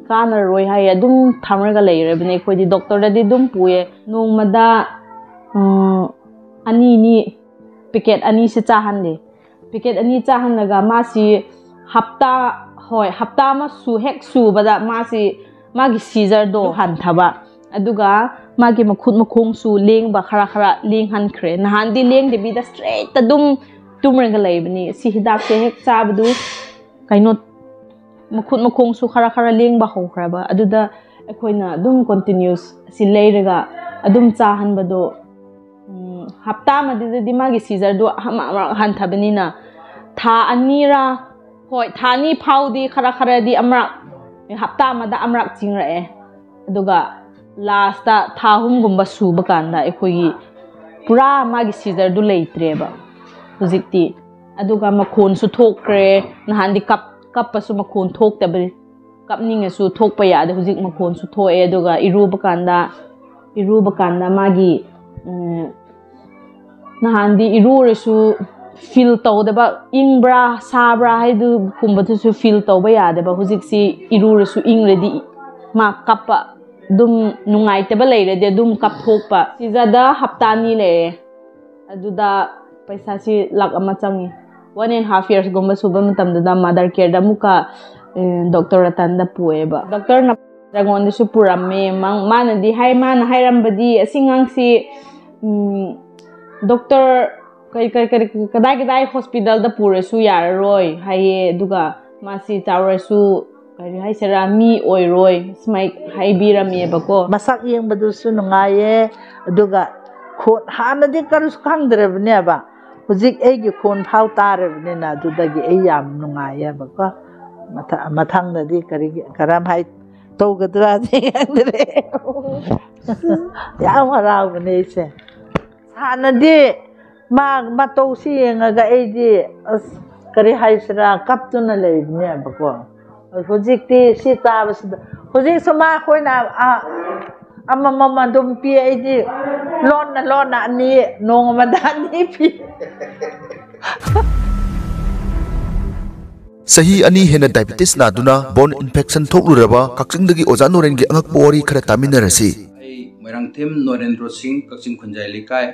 ꯀꯥꯟꯅꯔꯣꯏ ꯍꯥꯏꯌꯦ꯫ ꯑꯗꯨꯝ ꯊꯝꯔꯒ ꯂꯩꯔꯕꯅꯦ ꯑꯩꯈꯣꯏꯗꯤ꯫ ꯗꯣꯛꯇꯔꯗꯗꯤ ꯑꯗꯨꯝ ꯄꯨꯌꯦ꯫ ꯅꯣꯡꯃꯗ ꯎꯝ, ꯑꯅꯤ ꯑꯅꯤ, ꯄꯦꯀꯦꯠ ꯑꯅꯤꯁꯦ ꯆꯥꯍꯜꯂꯦ꯫ ꯄꯦꯀꯦꯠ ꯑꯅꯤ ꯆꯥꯍꯜꯂꯒ ꯃꯥꯁꯤ ꯍꯞꯇꯥ, ꯍꯣꯏ, ꯍꯞꯇꯥ ꯑꯃ ꯁꯨ- ꯍꯦꯛ ꯁꯨꯕꯗ ꯃꯥꯁꯤ, ꯃꯥꯒꯤ ꯁꯤꯖꯔꯗꯣ ꯍꯟꯊꯕ, ꯑꯗꯨꯒ ꯃꯥꯒꯤ ꯃꯈꯨꯠ ꯃꯈꯣꯡꯁꯨ ꯂꯦꯡꯕ ꯈꯔ ꯈꯔ ꯂꯦꯡꯍꯟꯈ꯭ꯔꯦ꯫ ꯅꯍꯥꯟꯗꯤ ꯂꯦꯡꯗꯕꯤꯗ ꯁ꯭ꯇ꯭ꯔꯦꯠꯇ ꯑꯗꯨꯝ ꯇꯨꯝꯔꯒ ꯂꯩꯕꯅꯤ꯫ ꯁꯤ ꯍꯤꯗꯥꯛꯁꯦ ꯍꯦꯛ ꯆꯥꯕꯗꯨ ꯀꯩꯅꯣ ꯃꯈꯨꯠ ꯃꯈꯣꯡꯁꯨ ꯈꯔ ꯈꯔ ꯂꯦꯡꯕ ꯍꯧꯈ꯭ꯔꯕ꯫ ꯑꯗꯨꯗ ꯑꯩꯈꯣꯏꯅ ꯑꯗꯨꯝ ꯀꯟꯇꯤꯅ꯭ꯌꯨꯁ ꯑꯁꯤ ꯂꯩꯔꯒ ꯑꯗꯨꯝ ꯆꯥꯍꯟꯕꯗꯣ, ꯎꯝ, ꯍꯞꯇꯥ ꯑꯃꯗꯨꯗꯗꯤ ꯃꯥꯒꯤ ꯁꯤꯖꯔꯗꯣ ꯑꯃ ꯑꯃ ꯍꯟꯊꯕꯅꯤꯅ, ꯊꯥ ꯑꯅꯤꯔꯥ, ꯍꯣꯏ, ꯊꯥ ꯑꯅꯤ ꯐꯥꯎꯗꯤ ꯈꯔ ꯈꯔꯗꯤ ꯑꯃꯔꯛ, ꯍꯞꯇꯥ ꯑꯃꯗ ꯑꯃꯔꯛ ꯆꯤꯡꯔꯛꯑꯦ꯫ ꯑꯗꯨꯒ ꯂꯥꯁꯇ ꯊꯥ ꯑꯍꯨꯝꯒꯨꯝꯕ ꯁꯨꯕ ꯀꯥꯟꯗ ꯑꯩꯈꯣꯏꯒꯤ ꯄꯨꯔꯥ ꯃꯥꯒꯤ ꯁꯤꯖꯔꯗꯨ ꯂꯩꯇ꯭ꯔꯦꯕ ꯍꯧꯖꯤꯛꯇꯤ꯫ ꯑꯗꯨꯒ ꯃꯈꯣꯟꯁꯨ ꯊꯣꯛꯈ꯭ꯔꯦ꯫ ꯅꯍꯥꯟꯗꯤ ꯀꯞ ꯀꯞꯄꯁꯨ ꯃꯈꯣꯟ ꯊꯣꯛꯇꯕꯅꯤ꯫ ꯀꯞꯅꯤꯡꯉꯁꯨ ꯊꯣꯛꯄ ꯌꯥꯗꯦ꯫ ꯍꯧꯖꯤꯛ ꯃꯈꯣꯟꯁꯨ ꯊꯣꯛꯑꯦ꯫ ꯑꯗꯨꯒ ꯏꯔꯨꯕ ꯀꯥꯟꯗ ꯏꯔꯨꯕ ꯀꯥꯟꯗ ꯃꯥꯒꯤ ꯎꯝ, ꯅꯍꯥꯟꯗꯤ ꯏꯔꯨꯔꯁꯨ ꯐꯤꯜ ꯇꯧꯗꯕ, ꯏꯪꯕ꯭ꯔꯥ ꯁꯥꯕ꯭ꯔꯥ ꯍꯥꯏꯗꯨꯒꯨꯝꯕꯗꯨꯁꯨ ꯐꯤꯜ ꯇꯧꯕ ꯌꯥꯗꯕ꯫ ꯍꯧꯖꯤꯛꯁꯤ ꯏꯔꯨꯔꯁꯨ ꯏꯪꯔꯗꯤ ꯃꯥ ꯀꯞꯄ, ꯑꯗꯨꯝ ꯅꯨꯡꯉꯥꯏꯇꯕ ꯂꯩꯔꯗꯤ ꯑꯗꯨꯝ ꯀꯞꯊꯣꯛꯄ꯫ ꯁꯤꯖꯥꯗ ꯍꯞꯇꯥ ꯑꯅꯤ ꯂꯩꯔꯦ꯫ ꯑꯗꯨꯗ ꯄꯩꯁꯥꯁꯤ ꯂꯥꯛ ꯑꯃ ꯆꯪꯉꯤ꯫ One and half yearsꯒꯨꯝꯕ ꯁꯨꯕ ꯃꯇꯝꯗꯨꯗ ꯃꯥꯗꯔ ꯀꯦꯌꯔꯗ ꯑꯃꯨꯛꯀ ꯗꯣꯛꯇꯔ ꯔꯇꯟꯗ ꯄꯨꯑꯦꯕ꯫ ꯗꯣꯛꯇꯔꯅ ꯑꯩꯉꯣꯟꯗꯁꯨ ꯄꯨꯔꯝꯃꯦ꯫ ꯃꯥ- ꯃꯥꯅꯗꯤ ꯍꯥꯏ, ꯃꯥꯅ ꯍꯥꯏꯔꯝꯕꯗꯤ, "ꯑꯁꯤ ꯑꯉꯥꯡꯁꯤ ꯗꯣꯛꯇꯔ ꯀꯔꯤ ꯀꯔꯤ ꯀꯔꯤ ꯀꯗꯥꯏ ꯀꯗꯥꯏ ꯍꯣꯁꯄꯤꯇꯥꯜꯗ ꯄꯨꯔꯁꯨ ꯌꯥꯔꯔꯣꯏ" ꯍꯥꯏꯌꯦ꯫ ꯑꯗꯨꯒ ꯃꯥꯁꯤ ꯆꯥꯎꯔꯁꯨ ꯀꯔꯤ ꯍꯥꯏꯁꯤꯔꯥ, ꯃꯤ ꯑꯣꯏꯔꯣꯏ ꯁꯨꯃꯥꯏ ꯍꯥꯏꯕꯤꯔꯝꯃꯦꯕꯀꯣ꯫ ꯃꯁꯛ ꯌꯦꯡꯕꯗꯨꯁꯨ ꯅꯨꯡꯉꯥꯏꯌꯦ꯫ ꯑꯗꯨꯒ ꯈꯣꯟ ꯍꯥꯟꯅꯗꯤ ꯀꯔꯤꯁꯨ ꯈꯪꯗ꯭ꯔꯕꯅꯦꯕ꯫ ꯍꯧꯖꯤꯛ ꯑꯩꯒꯤ ꯈꯣꯟ ꯐꯥꯎ ꯇꯥꯔꯕꯅꯤꯅ ꯑꯗꯨꯗꯒꯤ ꯑꯩ ꯌꯥꯝ ꯅꯨꯡꯉꯥꯏꯌꯦꯕꯀꯣ꯫ ꯃꯊ- ꯃꯊꯪꯗꯗꯤ ꯀꯔꯤ ꯀꯔꯝ ꯍꯥꯏ ꯇꯧꯒꯗ꯭ꯔꯥꯗꯤ ꯈꯪꯗ꯭ꯔꯦ꯫ ꯌꯥꯝ ꯍꯔꯥꯎꯕꯅꯦ ꯑꯩꯁꯦ꯫ ꯍꯥꯟꯅꯗꯤ ꯃꯥ ꯃꯇꯧꯁꯤ ꯌꯦꯡꯉꯒ ꯑꯩꯗꯤ ꯑꯁ ꯀꯔꯤ ꯍꯥꯏꯁꯤꯔꯥ, ꯀꯞꯇꯨꯅ ꯂꯩꯕꯅꯦꯕꯀꯣ꯫ ꯍꯧꯖꯤꯛꯇꯤ ꯁꯤ ꯆꯥꯕꯁꯤꯗ, ꯍꯧꯖꯤꯛꯁꯨ ꯃꯥ ꯑꯩꯈꯣꯏꯅ ꯑ- ꯑꯃꯃꯝ ꯑꯗꯨꯝ ꯄꯤ꯫ ꯑꯩꯗꯤ ꯂꯣꯟꯅ ꯂꯣꯟꯅ ꯑꯅꯤ, ꯅꯣꯡꯃꯗ ꯑꯅꯤ ꯄꯤ꯫ ꯆꯍꯤ ꯑꯅꯤ ꯍꯦꯟꯅ ꯗꯥꯏꯕꯤꯇꯤꯁ ꯅꯥꯗꯨꯅ ꯕꯣꯟ ꯏꯟꯐꯦꯛꯁꯟ ꯊꯣꯛꯂꯨꯔꯕ ꯀꯛꯆꯤꯡꯗꯒꯤ ꯑꯣꯖꯥ ꯅꯣꯔꯦꯟꯒꯤ ꯑꯉꯛꯄ ꯋꯥꯔꯤ ꯈꯔ ꯇꯥꯃꯤꯟꯅꯔꯁꯤ꯫ ꯑꯩ ꯃꯣꯏꯔꯥꯡꯊꯦꯝ ꯅꯣꯔꯦꯟꯗ꯭ꯔꯣ ꯁꯤꯡ, ꯀꯛꯆꯤꯡ ꯈꯨꯟꯖꯥꯏ ꯂꯩꯀꯥꯏ꯫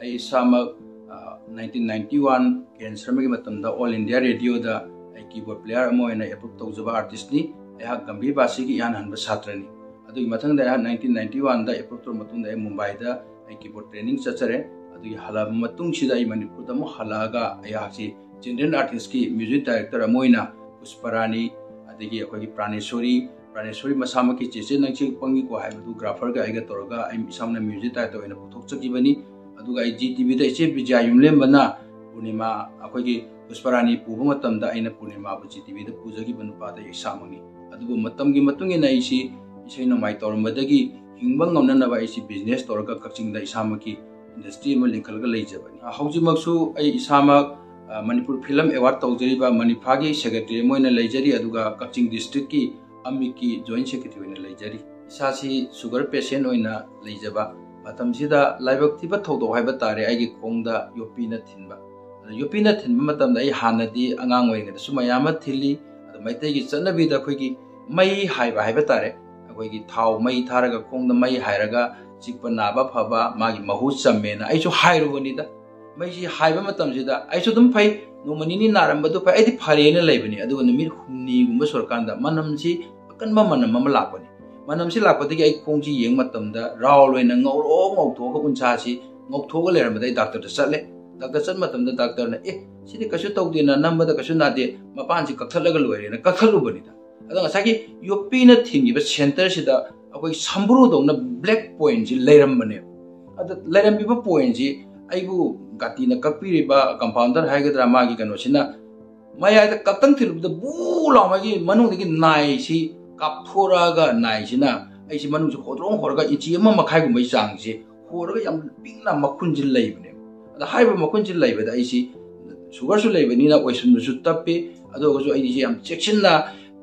ꯑꯩ ꯏꯁꯥꯃꯛ, ꯑ, ꯅꯥꯏꯟꯇꯤꯟ ꯅꯥꯏꯟꯇꯤ ꯋꯥꯟ ꯀꯦꯟ ꯁꯔꯃꯒꯤ ꯃꯇꯝꯗ ꯑꯣꯜ ꯏꯟꯗꯤꯌꯥ ꯔꯦꯗꯤꯑꯣꯗ ꯑꯩ ꯀꯤꯕꯣꯔꯗ ꯄ꯭ꯂꯦꯌꯔ ꯑꯃ ꯑꯣꯏꯅ ꯑꯦꯄ꯭ꯔꯨꯞ ꯇꯧꯖꯕ ꯑꯥꯔꯇꯤꯁꯅꯤ꯫ ꯑꯩꯍꯥꯛ ꯒꯝꯚꯤꯔ ꯕꯥꯁꯤꯒꯤ ꯏꯍꯥꯟ ꯍꯥꯟꯕ ꯁꯥꯇ꯭ꯔꯅꯤ꯫ ꯑꯗꯨꯒꯤ ꯃꯊꯪꯗ ꯑꯩꯍꯥꯛ ꯅꯥꯏꯟꯇꯤꯟ ꯅꯥꯏꯟꯇꯤ ꯋꯥꯟꯗ ꯑꯦꯄ꯭ꯔꯨꯞ ꯇꯧꯔꯕ ꯃꯇꯨꯡꯗ ꯑꯩ ꯃꯨꯝꯕꯥꯏꯗ ꯑꯩ ꯀꯤꯕꯣꯔꯗ ꯇ꯭ꯔꯦꯅꯤꯡ ꯆꯠꯆꯔꯦ꯫ ꯑꯗꯨꯒꯤ ꯍꯜꯂꯛꯑꯕ ꯃꯇꯨꯡꯁꯤꯗ ꯑꯩ ꯃꯅꯤꯄꯨꯔꯗ ꯑꯃꯨꯛ ꯍꯜꯂꯛꯑꯒ ꯑꯩꯍꯥꯛꯁꯤ ꯆꯤꯜꯗ꯭ꯔꯦꯟ ꯑꯥꯔꯇꯤꯁꯀꯤ ꯃ꯭ꯌꯨꯖꯤꯛ ꯗꯥꯏꯔꯦꯛꯇꯔ ꯑꯃ ꯑꯣꯏꯅ ꯄꯨꯁꯄꯔꯥꯅꯤ, ꯑꯗꯒꯤ ꯑꯩꯈꯣꯏꯒꯤ ꯄ꯭ꯔꯥꯅꯦꯁꯣꯔꯤ, ꯄ꯭ꯔꯥꯅꯦꯁꯣꯔꯤ ꯃꯁꯥꯃꯛꯀꯤ "ꯆꯦꯆꯦ ꯅꯪꯁꯦ ꯄꯪꯉꯤꯀꯣ" ꯍꯥꯏꯕꯗꯨ ꯒ꯭ꯔꯥꯐꯔꯒ ꯑꯩꯒ ꯇꯧꯔꯒ ꯑꯩ ꯏꯁꯥꯃꯛꯅ ꯃ꯭ꯌꯨꯖꯤꯛ ꯗꯥꯏꯔꯦꯛꯇꯔ ꯑꯣꯏꯅ ꯄꯨꯊꯣꯛꯆꯈꯤꯕꯅꯤ꯫ ꯑꯗꯨꯒ ꯑꯩ ꯖꯤ ꯇꯤꯚꯤꯗ ꯏꯆꯦ ꯕꯤꯖꯌꯥ ꯌꯨꯝꯂꯦꯝꯕꯅ ꯄꯨꯔꯅꯤꯃꯥ, ꯑꯩꯈꯣꯏꯒꯤ ꯄꯨꯁꯄꯔꯥꯅꯤ ꯄꯨꯕ ꯃꯇꯝꯗ ꯑꯩꯅ ꯄꯨꯔꯅꯤꯃꯥꯕꯨ ꯖꯤ ꯇꯤꯚꯤꯗ ꯄꯨꯖꯈꯤꯕ ꯅꯨꯄꯥꯗ ꯑꯩ ꯏꯁꯥꯃꯛꯅꯤ꯫ ꯑꯗꯨꯕꯨ ꯃꯇꯝꯒꯤ ꯃꯇꯨꯡ ꯏꯟꯅ ꯑꯩꯁꯤ ꯏꯁꯩ ꯅꯣꯡꯃꯥꯏ ꯇꯧꯔꯝꯕꯗꯒꯤ ꯍꯤꯡꯕ ꯉꯝꯅꯅꯕ ꯑꯩꯁꯤ ꯕꯤꯖꯤꯅꯦꯁ ꯇꯧꯔꯒ ꯀꯛꯆꯤꯡꯗ ꯏꯁꯥꯃꯛꯀꯤ ꯏꯟꯗꯁꯇ꯭ꯔꯤ ꯑꯃ ꯂꯤꯡꯈꯠꯂꯒ ꯂꯩꯖꯕꯅꯤ꯫ ꯍꯧꯖꯤꯛꯃꯛꯁꯨ ꯑꯩ ꯏꯁꯥꯃꯛ ꯃꯅꯤꯄꯨꯔ ꯐꯤꯂꯝ ꯑꯦꯋꯥꯔꯗ ꯇꯧꯖꯔꯤꯕ ꯃꯅꯤꯐꯥꯒꯤ ꯁꯦꯀ꯭ꯔꯦꯇꯔꯤ ꯑꯃ ꯑꯣꯏꯅ ꯂꯩꯖꯔꯤ, ꯑꯗꯨꯒ ꯀꯛꯆꯤꯡ ꯗꯤꯁꯇ꯭ꯔꯤꯛꯀꯤ ꯑꯃꯤꯠꯀꯤ ꯖꯣꯏꯟ ꯁꯦꯀ꯭ꯔꯦꯇꯔꯤ ꯑꯣꯏꯅ ꯂꯩꯖꯔꯤ꯫ ꯏꯁꯥꯁꯤ ꯁꯨꯒꯔ ꯄꯦꯁꯦꯟ ꯑꯣꯏꯅ ꯂꯩꯖꯕ ꯃꯇꯝꯁꯤꯗ ꯂꯥꯏꯕꯛ ꯊꯤꯕ ꯊꯧꯗꯣꯛ ꯍꯥꯏꯕ ꯇꯥꯔꯦ, ꯑꯩꯒꯤ ꯈꯣꯡꯗ ꯌꯣꯠꯄꯤꯅ ꯊꯤꯟꯕ꯫ ꯑꯗ ꯌꯣꯠꯄꯤꯅ ꯊꯤꯟꯕ ꯃꯇꯝꯗ ꯑꯩ ꯍꯥꯟꯅꯗꯤ ꯑꯉꯥꯡ ꯑꯣꯏꯔꯤꯉꯩꯗꯁꯨ ꯃꯌꯥꯝ ꯑꯃ ꯊꯤꯜꯂꯤ꯫ ꯑꯗ ꯃꯩꯇꯩꯒꯤ ꯆꯠꯅꯕꯤꯗ ꯑꯩꯈꯣꯏꯒꯤ ꯃꯩ ꯍꯥꯏꯕ ꯍꯥꯏꯕ ꯇꯥꯔꯦ, ꯑꯩꯈꯣꯏꯒꯤ ꯊꯥꯎ ꯃꯩ ꯊꯥꯔꯒ ꯈꯣꯡꯗ ꯃꯩ ꯍꯥꯏꯔꯒ ꯆꯤꯛꯄ ꯅꯥꯕ ꯐꯕ, ꯃꯥꯒꯤ ꯃꯍꯨ ꯆꯝꯃꯦꯅ ꯑꯩꯁꯨ ꯍꯥꯏꯔꯨꯕꯅꯤꯗ꯫ ꯃꯩꯁꯤ ꯍꯥꯏꯕ ꯃꯇꯝꯁꯤꯗ ꯑꯩꯁꯨ ꯑꯗꯨꯝ ꯐꯩ, ꯅꯣꯡꯃ ꯅꯤꯅꯤ ꯅꯥꯔꯝꯕꯗꯨ ꯐꯩ, ꯑꯩꯗꯤ ꯐꯔꯦꯅ ꯂꯩꯕꯅꯤ꯫ ꯑꯗꯨꯒ ꯅꯨꯃꯤꯠ ꯍꯨꯝꯅꯤꯒꯨꯝꯕ ꯁꯨꯔꯀꯥꯟꯗ ꯃꯅꯝꯁꯤ ꯑꯀꯟꯕ ꯃꯅꯝ ꯑꯃ ꯂꯥꯛꯄꯅꯤ꯫ ꯃꯅꯝꯁꯤ ꯂꯥꯛꯄꯗꯒꯤ ꯑꯩ ꯈꯣꯡꯁꯤ ꯌꯦꯡꯕ ꯃꯇꯝꯗ ꯔꯥꯎꯜ ꯑꯣꯏꯅ ꯉꯧꯔꯣꯛ ꯉꯧꯊꯣꯛꯑꯒ, ꯎꯟꯁꯥꯁꯤ ꯉꯧꯊꯣꯛꯑꯒ ꯂꯩꯔꯝꯕꯗ ꯑꯩ ꯗꯥꯛꯇꯔꯗ ꯆꯠꯂꯦ꯫ ꯗꯥꯛꯇꯔ ꯆꯠꯄ ꯃꯇꯝꯗ ꯗꯥꯛꯇꯔꯅ, "ꯑꯦ, ꯁꯤꯗꯤ ꯀꯩꯁꯨ ꯇꯧꯗꯦꯅ, ꯅꯝꯕꯗ ꯀꯩꯁꯨ ꯅꯥꯗꯦ, ꯃꯄꯥꯟꯁꯤ ꯀꯛꯊꯠꯂꯒ ꯂꯣꯏꯔꯦꯅ" ꯀꯛꯊꯠꯂꯨꯕꯅꯤꯗ꯫ ꯑꯗꯣ ꯉꯁꯥꯏꯒꯤ ꯌꯣꯠꯄꯤꯅ ꯊꯤꯟꯈꯤꯕ ꯁꯦꯟꯇꯔꯁꯤꯗ ꯑꯩꯈꯣꯏ ꯁꯝꯕ꯭ꯔꯨꯗꯧꯅ ꯕ꯭ꯂꯦꯛ ꯄꯣꯏꯟꯁꯤ ꯂꯩꯔꯝꯕꯅꯦꯕ꯫ ꯑꯗ ꯂꯩꯔꯝꯃꯤꯕ ꯄꯣꯏꯟꯁꯤ ꯑꯩꯕꯨ ꯒꯥꯇꯤꯅ ꯀꯛꯄꯤꯔꯤꯕ ꯀꯝꯄꯥꯎꯟꯗꯔ ꯍꯥꯏꯒꯗ꯭ꯔꯥ, ꯃꯥꯒꯤ ꯀꯩꯅꯣꯁꯤꯅ ꯃꯌꯥꯏꯗ ꯀꯛꯇꯪ ꯊꯤꯜꯂꯨꯕꯗ ꯕꯨ ꯂꯥꯎ ꯃꯥꯒꯤ ꯃꯅꯨꯡꯗꯒꯤ ꯅꯥꯏꯁꯤ ꯀꯥꯞꯊꯣꯔꯛꯑꯒ, ꯅꯥꯏꯁꯤꯅ ꯑꯩꯁꯤ ꯃꯅꯨꯡꯁꯤ ꯍꯣꯗ꯭ꯔꯣꯡ ꯍꯣꯔꯒ ꯏꯟꯆꯤ ꯑꯃ ꯃꯈꯥꯏꯒꯨꯝꯕꯒꯤ ꯆꯥꯡꯁꯤ ꯍꯣꯔꯒ ꯌꯥꯝ ꯄꯤꯛꯅ ꯃꯈꯨꯟꯁꯤ ꯂꯩꯕꯅꯦꯕ꯫ ꯑꯗ ꯍꯥꯏꯔꯤꯕ ꯃꯈꯨꯟꯁꯤ ꯂꯩꯕꯗ ꯑꯩꯁꯤ ꯁꯨꯒꯔꯁꯨ ꯂꯩꯕꯅꯤꯅ ꯑꯣꯏꯁꯤꯟꯕꯁꯨ ꯇꯞꯄꯤ꯫ ꯑꯗꯨ ꯑꯣꯏꯔꯒꯁꯨ ꯑꯩꯁꯤ ꯌꯥꯝ ꯆꯦꯛꯁꯤꯟꯅ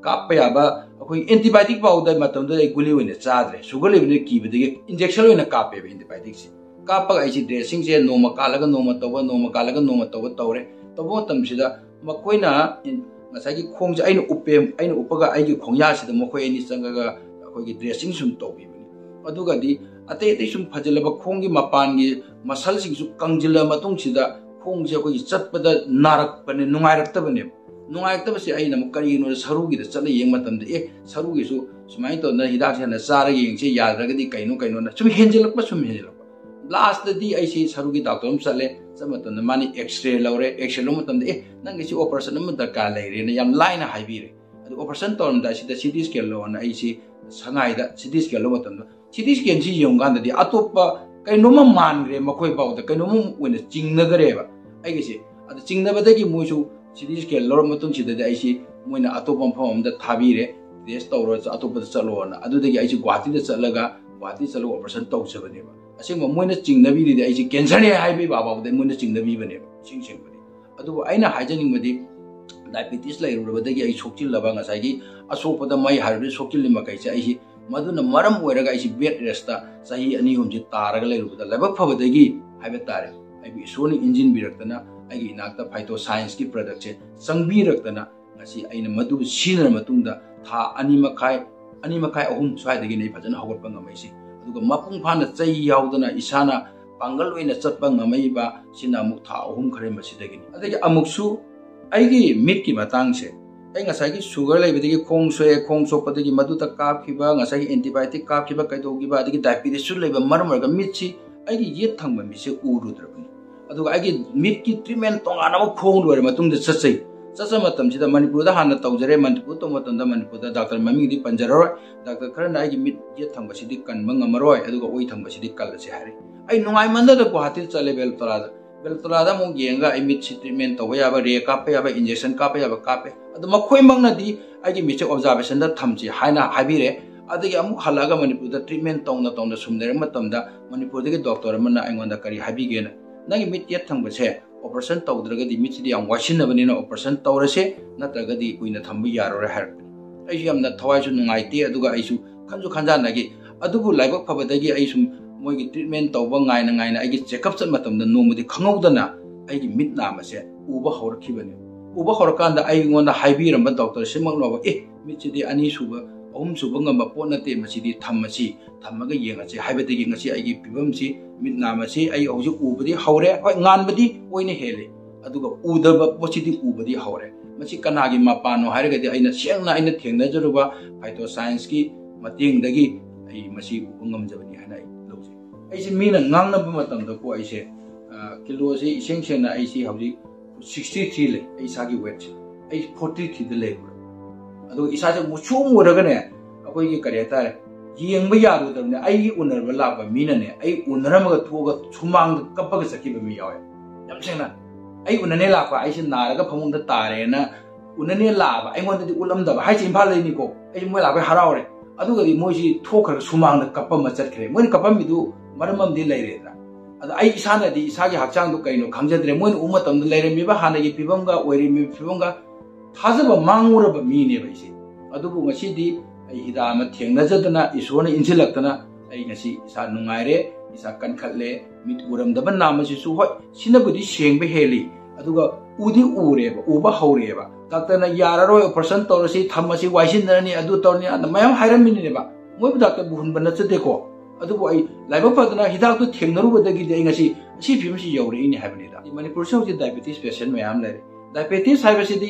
ꯀꯥꯞꯄ ꯌꯥꯕ, ꯑꯩꯈꯣꯏ ꯑꯦꯟꯇꯤꯕꯥꯏꯑꯣꯇꯤꯛ ꯐꯥꯎꯗ ꯃꯇꯝꯗꯨꯗ ꯑꯩ ꯒꯨꯂꯤ ꯑꯣꯏꯅ ꯆꯥꯗ꯭ꯔꯦ꯫ ꯁꯨꯒꯔ ꯂꯩꯕꯅꯤꯅ ꯀꯤꯕꯗꯒꯤ ꯏꯟꯖꯦꯛꯁꯟ ꯑꯣꯏꯅ ꯀꯥꯞꯄꯦꯕ ꯑꯦꯟꯇꯤꯕꯥꯏꯑꯣꯇꯤꯛꯁꯦ꯫ ꯀꯥꯞꯄꯒ ꯑꯩꯁꯤ ꯗ꯭ꯔꯦꯁꯤꯡꯁꯦ ꯅꯣꯡꯃ ꯀꯥꯜꯂꯒ ꯅꯣꯡꯃ ꯇꯧꯕ, ꯅꯣꯡꯃ ꯀꯥꯜꯂꯒ ꯅꯣꯡꯃ ꯇꯧꯕ ꯇꯧꯔꯦ꯫ ꯇꯧꯕ ꯃꯇꯝꯁꯤꯗ ꯃꯈꯣꯏꯅ ꯏꯟ-, ꯉꯁꯥꯏꯒꯤ ꯈꯣꯡꯁꯦ ꯑꯩꯅ ꯎꯞꯄꯦ, ꯑꯩꯅ ꯎꯞꯄꯒ ꯑꯩꯒꯤ ꯈꯣꯡꯌꯥꯁꯤꯗ ꯃꯈꯣꯏ ꯑꯅꯤ ꯆꯪꯉꯒ ꯑꯩꯈꯣꯏꯒꯤ ꯗ꯭ꯔꯦꯁꯤꯡ ꯁꯨꯝ ꯇꯧꯕꯤꯕꯅꯤ꯫ ꯑꯗꯨꯒꯗꯤ ꯑꯇꯩ ꯑꯇꯩ ꯁꯨꯝ ꯐꯖꯤꯜꯂꯕ ꯈꯣꯡꯒꯤ ꯃꯄꯥꯟꯒꯤ ꯃꯁꯜꯁꯤꯡꯁꯨ ꯀꯪꯁꯤꯜꯂ ꯃꯇꯨꯡꯁꯤꯗ ꯈꯣꯡꯁꯦ ꯑꯩꯈꯣꯏꯒꯤ ꯆꯠꯄꯗ ꯅꯥꯔꯛꯄꯅꯦ, ꯅꯨꯡꯉꯥꯏꯔꯛꯇꯕꯅꯦꯕ꯫ ꯅꯨꯡꯉꯥꯏꯔꯛꯇꯕꯁꯦ ꯑꯩꯅ ꯑꯃꯨꯛ ꯀꯔꯤꯒꯤꯅꯣꯗ ꯁꯔꯨꯒꯤꯗ ꯆꯠꯂ ꯌꯦꯡꯕ ꯃꯇꯝꯗ, "ꯑꯦ, ꯁꯔꯨꯒꯤꯁꯨ ꯁꯨꯃꯥꯏꯅ ꯇꯧꯗꯅ ꯍꯤꯗꯥꯛꯁꯦ ꯍꯥꯟꯅ ꯆꯥꯔꯒ ꯌꯦꯡꯁꯦ, ꯌꯥꯗ꯭ꯔꯒꯗꯤ ꯀꯩꯅꯣ ꯀꯩꯅꯣꯅ" ꯁꯨꯝ ꯍꯦꯟꯖꯤꯜꯂꯛꯄ, ꯁꯨꯝ ꯍꯦꯟꯖꯤꯜꯂꯛꯄ꯫ ꯂꯥꯁꯇꯗꯤ ꯑꯩꯁꯤ ꯁꯔꯨꯒꯤ ꯗꯥꯛꯇꯔ ꯑꯃ ꯆꯠꯂꯦ꯫ ꯆꯠꯄ ꯃꯇꯝꯗ ꯃꯥꯅ ꯑꯦꯛꯁꯔꯦ ꯂꯧꯔꯦ꯫ ꯑꯦꯛꯁꯔꯦ ꯂꯧꯕ ꯃꯇꯝꯗ, "ꯑꯦ, ꯅꯪꯒꯤꯁꯤ ꯑꯣꯄꯔꯦꯁꯟ ꯑꯃ ꯗꯔꯀꯥꯔ ꯂꯩꯔꯦꯅ" ꯌꯥꯝ ꯂꯥꯏꯅ ꯍꯥꯏꯕꯤꯔꯦ꯫ ꯑꯗꯨ ꯑꯣꯄꯔꯦꯁꯟ ꯇꯧꯔꯝꯗꯥꯏꯁꯤꯗ ꯁꯤ ꯇꯤ ꯁ꯭ꯀꯦꯟ ꯂꯧꯑꯣꯅ ꯑꯩꯁꯤ ꯁꯉꯥꯏꯗ ꯁꯤ ꯇꯤ ꯁ꯭ꯀꯦꯟ ꯂꯧꯕ ꯃꯇꯝꯗ, ꯁꯤ ꯇꯤ ꯁ꯭ꯀꯦꯟꯁꯤ ꯌꯦꯡꯉꯨꯀꯥꯟꯗꯗꯤ ꯑꯇꯣꯞꯄ ꯀꯩꯅꯣꯝꯃ ꯃꯥꯟꯈ꯭ꯔꯦ, ꯃꯈꯣꯏ ꯐꯥꯎꯗ ꯀꯩꯅꯣꯝꯃ ꯑꯣꯏꯅ ꯆꯤꯡꯅꯈ꯭ꯔꯦꯕ ꯑꯩꯒꯤꯁꯦ꯫ ꯑꯗꯨ ꯆꯤꯡꯅꯕꯗꯒꯤ ꯃꯣꯏꯁꯨ ꯁꯤ ꯇꯤ ꯁ꯭ꯀꯦꯟ ꯂꯧꯔꯕ ꯃꯇꯨꯡꯁꯤꯗꯗꯤ ꯑꯩꯁꯤ ꯃꯣꯏꯅ ꯑꯇꯣꯞꯄ ꯃꯐꯝ ꯑꯃꯗ ꯊꯥꯕꯤꯔꯦ, ꯇꯦꯁ ꯇꯧꯔ ꯑꯇꯣꯞꯄꯗ ꯆꯠꯂꯣꯅ꯫ ꯑꯗꯨꯗꯒꯤ ꯑꯩꯁꯤ ꯒꯨꯍꯥꯇꯤꯗ ꯆꯠꯂꯒ, ꯒꯨꯍꯥꯇꯤ ꯆꯠꯂꯒ ꯑꯣꯄꯔꯦꯁꯟ ꯇꯧꯖꯕꯅꯦꯕ꯫ ꯑꯁꯦꯡꯕ ꯃꯣꯏꯅ ꯆꯤꯡꯅꯕꯤꯔꯤꯗꯤ ꯑꯩꯁꯦ ꯀꯦꯟꯁꯔꯅꯦ ꯍꯥꯏꯕ ꯐꯥꯎꯕꯗ ꯃꯣꯏꯅ ꯆꯤꯡꯅꯕꯤꯕꯅꯦꯕ ꯏꯁꯤꯡ ꯁꯦꯡꯕꯗꯤ꯫ ꯑꯗꯨꯕꯨ ꯑꯩꯅ ꯍꯥꯏꯖꯅꯤꯡꯕꯗꯤ, ꯗꯥꯏꯕꯤꯇꯤꯁ ꯂꯩꯔꯨꯔꯕꯗꯒꯤ ꯑꯩ ꯁꯣꯛꯆꯤꯜꯂꯕ ꯉꯁꯥꯏꯒꯤ ꯑꯁꯣꯛꯄꯗ ꯃꯩ ꯍꯥꯏꯔꯕꯗꯤ ꯁꯣꯛꯆꯤꯜꯂꯤ ꯃꯈꯩꯁꯦ ꯑꯩꯁꯤ ꯃꯗꯨꯅ ꯃꯔꯝ ꯑꯣꯏꯔꯒ ꯑꯩꯁꯤ ꯕꯦꯗ ꯔꯦꯁꯇ ꯆꯍꯤ ꯑꯅꯤ ꯑꯍꯨꯝꯁꯤ ꯇꯥꯔꯒ ꯂꯩꯔꯨꯕꯗ ꯂꯥꯏꯕꯛ ꯐꯕꯗꯒꯤ ꯍꯥꯏꯕ ꯇꯥꯔꯦ, ꯑꯩꯕꯨ ꯏꯁꯣꯔꯅ ꯏꯟꯁꯤꯟꯕꯤꯔꯛꯇꯅ ꯑꯩꯒꯤ ꯏꯅꯥꯛꯇ ꯐꯥꯏꯇꯣ ꯁꯥꯏꯟꯁꯀꯤ ꯄ꯭ꯔꯗꯛꯁꯦ ꯆꯪꯕꯤꯔꯛꯇꯅ ꯉꯁꯤ ꯑꯩꯅ ꯃꯗꯨ ꯁꯤꯖꯤꯟꯅꯔ ꯃꯇꯨꯡꯗ ꯊꯥ ꯑꯅꯤ ꯃꯈꯥꯏ, ꯑꯅꯤ ꯃꯈꯥꯏ ꯑꯍꯨꯝ ꯁ꯭ꯋꯥꯏꯗꯒꯤꯅꯦ ꯑꯩ ꯐꯖꯅ ꯍꯧꯒꯠꯄ ꯉꯝꯃꯛꯏꯁꯦ꯫ ꯑꯗꯨꯒ ꯃꯄꯨꯡ ꯐꯥꯅ ꯆꯩ ꯌꯥꯎꯗꯅ ꯏꯁꯥꯅ ꯄꯥꯡꯒꯜ ꯑꯣꯏꯅ ꯆꯠꯄ ꯉꯝꯃꯛꯏꯕ ꯁꯤꯅ ꯑꯃꯨꯛ ꯊꯥ ꯑꯍꯨꯝ ꯈꯔ ꯃꯁꯤꯗꯒꯤꯅꯤ꯫ ꯑꯗꯒꯤ ꯑꯃꯨꯛꯁꯨ ꯑꯩꯒꯤ ꯃꯤꯠꯀꯤ ꯃꯇꯥꯡꯁꯦ, ꯑꯩ ꯉꯁꯥꯏꯒꯤ ꯁꯨꯒꯔ ꯂꯩꯕꯗꯒꯤ ꯈꯣꯡ ꯁꯣꯛꯑꯦ, ꯈꯣꯡ ꯁꯣꯛꯄꯗꯒꯤ ꯃꯗꯨꯗ ꯀꯥꯞꯈꯤꯕ, ꯉꯁꯥꯏꯒꯤ ꯑꯦꯟꯇꯤꯕꯥꯏꯑꯣꯇꯤꯛ ꯀꯥꯞꯈꯤꯕ, ꯀꯩꯗꯧꯈꯤꯕ, ꯑꯗꯒꯤ ꯗꯥꯏꯕꯤꯇꯤꯁꯁꯨ ꯂꯩꯕ ꯃꯔꯝ ꯑꯣꯏꯔꯒ ꯃꯤꯠꯁꯤ, ꯑꯩꯒꯤ ꯌꯦꯠ ꯊꯪꯕ ꯃꯤꯠꯁꯦ ꯎꯔꯨꯗ꯭ꯔꯕꯅꯤ꯫ ꯑꯗꯨꯒ ꯑꯩꯒꯤ ꯃꯤꯠꯀꯤ ꯇ꯭ꯔꯤꯠꯃꯦꯟ ꯇꯣꯉꯥꯟꯅ ꯑꯃ ꯈꯣꯡ ꯂꯣꯏꯔ ꯃꯇꯨꯡꯗ ꯆꯠꯆꯩ꯫ ꯆꯠꯆ ꯃꯇꯝꯁꯤꯗ ꯃꯅꯤꯄꯨꯔꯗ ꯍꯥꯟꯅ ꯇꯧꯖꯔꯦ꯫ ꯃꯅꯤꯄꯨꯔ ꯇꯧꯕ ꯃꯇꯝꯗ ꯃꯅꯤꯄꯨꯔꯗ ꯗꯥꯛꯇꯔ ꯃꯃꯤꯡꯗꯤ ꯄꯟꯖꯔꯔꯣꯏ꯫ ꯗꯥꯛꯇꯔ ꯈꯔꯅ ꯑꯩꯒꯤ ꯃꯤꯠ ꯌꯦꯠ ꯊꯪꯕꯁꯤꯗꯤ ꯀꯟꯕ ꯉꯝꯃꯔꯣꯏ, ꯑꯗꯨꯒ ꯑꯣꯏ ꯊꯪꯕꯁꯤꯗꯤ ꯀꯜꯂꯁꯦ ꯍꯥꯏꯔꯦ꯫ ꯑꯩ ꯅꯨꯡꯉꯥꯏꯃꯟꯗꯗ ꯒꯨꯋꯥꯍꯥꯇꯤꯗ ꯆꯠꯂꯦ ꯕꯦꯜꯇꯣꯂꯥꯗ꯫ ꯕꯦꯜꯇꯣꯂꯥꯗ ꯑꯃꯨꯛ ꯌꯦꯡꯉꯒ ꯑꯩ ꯃꯤꯠꯁꯤ ꯇ꯭ꯔꯤꯠꯃꯦꯟ ꯇꯧꯕ ꯌꯥꯕ, ꯔꯦ ꯀꯥꯞꯄ ꯌꯥꯕ, ꯏꯟꯖꯦꯛꯁꯟ ꯀꯥꯞꯄ ꯌꯥꯕ ꯀꯥꯞꯄꯦ꯫ ꯑꯗꯨ ꯃꯈꯣꯏꯃꯛꯅꯗꯤ ꯑꯩꯒꯤ ꯃꯤꯠꯁꯦ ꯑꯣꯕꯖꯥꯔꯕꯦꯁꯟꯗ ꯊꯝꯁꯤ ꯍꯥꯏꯅ ꯍꯥꯏꯕꯤꯔꯦ꯫ ꯑꯗꯒꯤ ꯑꯃꯨꯛ ꯍꯜꯂꯛꯑꯒ ꯃꯅꯤꯄꯨꯔꯗ ꯇ꯭ꯔꯤꯠꯃꯦꯟ ꯇꯧꯅ ꯇꯧꯅ ꯁꯨꯝ ꯂꯩꯔꯛꯄ ꯃꯇꯝꯗ ꯃꯅꯤꯄꯨꯔꯗꯒꯤ ꯗꯣꯛꯇꯔ ꯑꯃꯅ ꯑꯩꯉꯣꯟꯗ ꯀꯔꯤ ꯍꯥꯏꯕꯤꯒꯦꯅ, "ꯅꯪꯒꯤ ꯃꯤꯠ ꯌꯦꯠ ꯊꯪꯕꯁꯦ ꯑꯣꯄꯔꯦꯁꯟ ꯇꯧꯗ꯭ꯔꯒꯗꯤ ꯃꯤꯠꯁꯤꯗꯤ ꯌꯥꯝ ꯋꯥꯏꯁꯤꯟꯅꯕꯅꯤꯅ ꯑꯣꯄꯔꯦꯁꯟ ꯇꯧꯔꯁꯦ, ꯅꯠꯇ꯭ꯔꯒꯗꯤ ꯀꯨꯏꯅ ꯊꯝꯕ ꯌꯥꯔꯔꯣꯏ" ꯍꯥꯏꯔꯛꯄꯅꯤ꯫ ꯑꯩꯁꯨ ꯌꯥꯝꯅ ꯊꯋꯥꯏꯁꯨ ꯅꯨꯡꯉꯥꯏꯇꯦ, ꯑꯗꯨꯒ ꯑꯩꯁꯨ ꯈꯟꯁꯨ ꯈꯟꯖꯥꯟꯅꯈꯤ꯫ ꯑꯗꯨꯕꯨ ꯂꯥꯏꯕꯛ ꯐꯕꯗꯒꯤ ꯑꯩ ꯁꯨꯝ ꯃꯣꯏꯒꯤ ꯇ꯭ꯔꯤꯠꯃꯦꯟ ꯇꯧꯕ ꯉꯥꯏꯅ ꯉꯥꯏꯅ ꯑꯩꯒꯤ ꯆꯦꯛꯑꯞ ꯆꯠꯄ ꯃꯇꯝꯗ ꯅꯣꯡꯃꯗꯤ ꯈꯪꯍꯧꯗꯅ ꯑꯩꯒꯤ ꯃꯤꯠ ꯅꯥꯝꯃꯁꯦ ꯎꯕ ꯍꯧꯔꯛꯈꯤꯕꯅꯤ꯫ ꯎꯕ ꯍꯧꯔꯀꯥꯟꯗ ꯑꯩꯉꯣꯟꯗ ꯍꯥꯏꯕꯤꯔꯝꯕ ꯗꯣꯛꯇꯔ ꯁꯤꯃꯛꯅꯕ, "ꯑꯦ, ꯃꯤꯠꯁꯤꯗꯤ ꯑꯅꯤꯁꯨꯕ, ꯑꯍꯨꯝꯁꯨꯕ ꯉꯝꯕ ꯄꯣꯠ ꯅꯠꯇꯦ, ꯃꯁꯤꯗꯤ ꯊꯝꯃꯁꯤ, ꯊꯝꯃꯒ ꯌꯦꯡꯉꯁꯤ" ꯍꯥꯏꯕꯗꯒꯤ ꯉꯁꯤ ꯑꯩꯒꯤ ꯐꯤꯕꯝꯁꯤ, ꯃꯤꯠ ꯅꯥꯝꯃꯁꯤ ꯑꯩ ꯍꯧꯖꯤꯛ ꯎꯕꯗꯤ ꯍꯧꯔꯦ꯫ ꯍꯣꯏ, ꯉꯥꯟꯕꯗꯤ ꯑꯣꯏꯅ ꯍꯦꯜꯂꯤ, ꯑꯗꯨꯒ ꯎꯗꯕ ꯄꯣꯠꯁꯤꯗꯤ ꯎꯕꯗꯤ ꯍꯧꯔꯦ꯫ ꯃꯁꯤ ꯀꯅꯥꯒꯤ ꯃꯄꯥꯟꯅꯣ ꯍꯥꯏꯔꯒꯗꯤ ꯑꯩꯅ ꯁꯦꯡꯅ ꯑꯩꯅ ꯊꯦꯡꯅꯖꯔꯨꯕ ꯐꯥꯏꯇꯣ ꯁꯥꯏꯟꯁꯀꯤ ꯃꯇꯦꯡꯗꯒꯤ ꯑꯩ ꯃꯁꯤ ꯎꯕ ꯉꯝꯖꯕꯅꯤ ꯍꯥꯏꯅ ꯑꯩ ꯂꯧꯖꯩ꯫ ꯑꯩꯁꯦ ꯃꯤꯅ ꯉꯥꯡꯅꯕ ꯃꯇꯝꯗꯀꯣ, ꯑꯩꯁꯦ, ꯑ, ꯀꯤꯂꯣꯁꯦ ꯏꯁꯦꯡ ꯁꯦꯡꯅ ꯑꯩꯁꯤ ꯍꯧꯖꯤꯛ ꯁꯤꯛꯁꯇꯤ ꯊ꯭ꯔꯤ ꯂꯩ, ꯑꯩ ꯏꯁꯥꯒꯤ ꯋꯦꯠꯁꯦ꯫ ꯑꯩ ꯐꯣꯔꯇꯤ ꯊ꯭ꯔꯤꯗ ꯂꯩꯕ꯫ ꯑꯗꯨꯒ ꯏꯁꯥꯁꯦ ꯃꯨꯁꯨꯛ ꯃꯨꯔꯒꯅꯦ, ꯑꯩꯈꯣꯏꯒꯤ ꯀꯔꯤ ꯍꯥꯏꯇꯥꯔꯦ, ꯌꯦꯡꯕ ꯌꯥꯔꯨꯗꯕꯅꯦ꯫ ꯑꯩꯒꯤ ꯎꯅꯔꯕ ꯂꯥꯛꯄ ꯃꯤꯅꯅꯦ, ꯑꯩ ꯎꯅꯔꯝꯃꯒ ꯊꯣꯛꯑꯒ ꯁꯨꯃꯥꯡꯗ ꯀꯞꯄꯒ ꯆꯠꯈꯤꯕ ꯃꯤ ꯌꯥꯎꯋꯦ꯫ ꯌꯥꯝ ꯁꯦꯡꯅ, ꯑꯩ ꯎꯅꯅꯦ ꯂꯥꯛꯄ, ꯑꯩꯁꯦ ꯅꯥꯔꯒ ꯐꯃꯨꯡꯗ ꯇꯥꯔꯦꯅ ꯎꯅꯅꯦ ꯂꯥꯛꯑꯕ, ꯑꯩꯉꯣꯟꯗꯗꯤ ꯎꯠꯂꯝꯗꯕ ꯍꯥꯏꯁꯦ ꯏꯝꯐꯥꯜꯗꯩꯅꯤꯀꯣ꯫ ꯑꯩꯁꯦ ꯃꯣꯏ ꯂꯥꯛꯄꯩ ꯍꯔꯥꯎꯔꯦ꯫ ꯑꯗꯨꯒꯗꯤ ꯃꯣꯏꯁꯤ ꯊꯣꯛꯈ꯭ꯔꯒ ꯁꯨꯃꯥꯡꯗ ꯀꯞꯄ ꯑꯃ ꯆꯠꯈ꯭ꯔꯦ꯫ ꯃꯣꯏꯅ ꯀꯞꯄꯝꯃꯤꯗꯨ ꯃꯔꯝ ꯑꯃꯗꯤ ꯂꯩꯔꯦꯗꯅ꯫ ꯑꯗ ꯑꯩ ꯏꯁꯥꯅꯗꯤ ꯏꯁꯥꯒꯤ ꯍꯛꯆꯥꯡꯗꯣ ꯀꯩꯅꯣ ꯈꯪꯖꯗ꯭ꯔꯦ꯫ ꯃꯣꯏꯅ ꯎꯕ ꯃꯇꯝꯗ ꯂꯩꯔꯝꯃꯤꯕ ꯍꯥꯟꯅꯒꯤ ꯐꯤꯕꯝꯒ ꯑꯣꯏꯔꯝꯃꯤꯕ ꯐꯤꯕꯝꯒ ꯊꯥꯖꯕ ꯃꯥꯡꯉꯨꯔꯕ ꯃꯤꯅꯦꯕ ꯑꯩꯁꯦ꯫ ꯑꯗꯨꯕꯨ ꯉꯁꯤꯗꯤ ꯑꯩ ꯍꯤꯗꯥꯛ ꯑꯃ ꯊꯦꯡꯅꯖꯗꯅ, ꯏꯁꯣꯔꯅ ꯏꯟꯁꯤꯜꯂꯛꯇꯅ ꯑꯩ ꯉꯁꯤ ꯏꯁꯥ ꯅꯨꯡꯉꯥꯏꯔꯦ, ꯏꯁꯥ ꯀꯟꯈꯠꯂꯦ, ꯃꯤꯠ ꯎꯔꯝꯗꯕ ꯅꯥꯝꯃꯁꯤꯁꯨ, ꯍꯣꯏ, ꯁꯤꯅꯕꯨꯗꯤ ꯁꯦꯡꯕ ꯍꯦꯜꯂꯤ, ꯑꯗꯨꯒ ꯎꯗꯤ ꯎꯔꯦꯕ, ꯎꯕ ꯍꯧꯔꯦꯕ꯫ ꯗꯥꯛꯇꯔꯅ "ꯌꯥꯔꯔꯣꯏ, operation ꯇꯧꯔꯁꯤ, ꯊꯝꯃꯁꯤ, ꯋꯥꯏꯁꯤꯟꯅꯔꯅꯤ, ꯑꯗꯨ ꯇꯧꯔꯅꯤ" ꯑꯗ ꯃꯌꯥꯝ ꯍꯥꯏꯔꯝꯃꯤꯅꯦꯕ꯫ ꯃꯣꯏꯕꯨ ꯗꯥꯛꯇꯔꯕꯨ ꯍꯨꯟꯕ ꯅꯠꯆꯗꯦꯀꯣ꯫ ꯑꯗꯨꯕꯨ ꯑꯩ ꯂꯥꯏꯕꯛ ꯐꯗꯅ ꯍꯤꯗꯥꯛꯇꯨ ꯊꯦꯡꯅꯔꯨꯕꯗꯒꯤꯗꯤ ꯑꯩ ꯉꯁꯤ ꯑꯁꯤ ꯐꯤꯕꯝꯁꯤ ꯌꯧꯔꯛꯏꯅꯦ ꯍꯥꯏꯕꯅꯤꯗ꯫ ꯃꯅꯤꯄꯨꯔꯁꯤ ꯍꯧꯖꯤꯛ diabetes patient ꯃꯌꯥꯝ ꯂꯩꯔꯦ꯫ Diabetes ꯍꯥꯏꯕꯁꯤꯗꯤ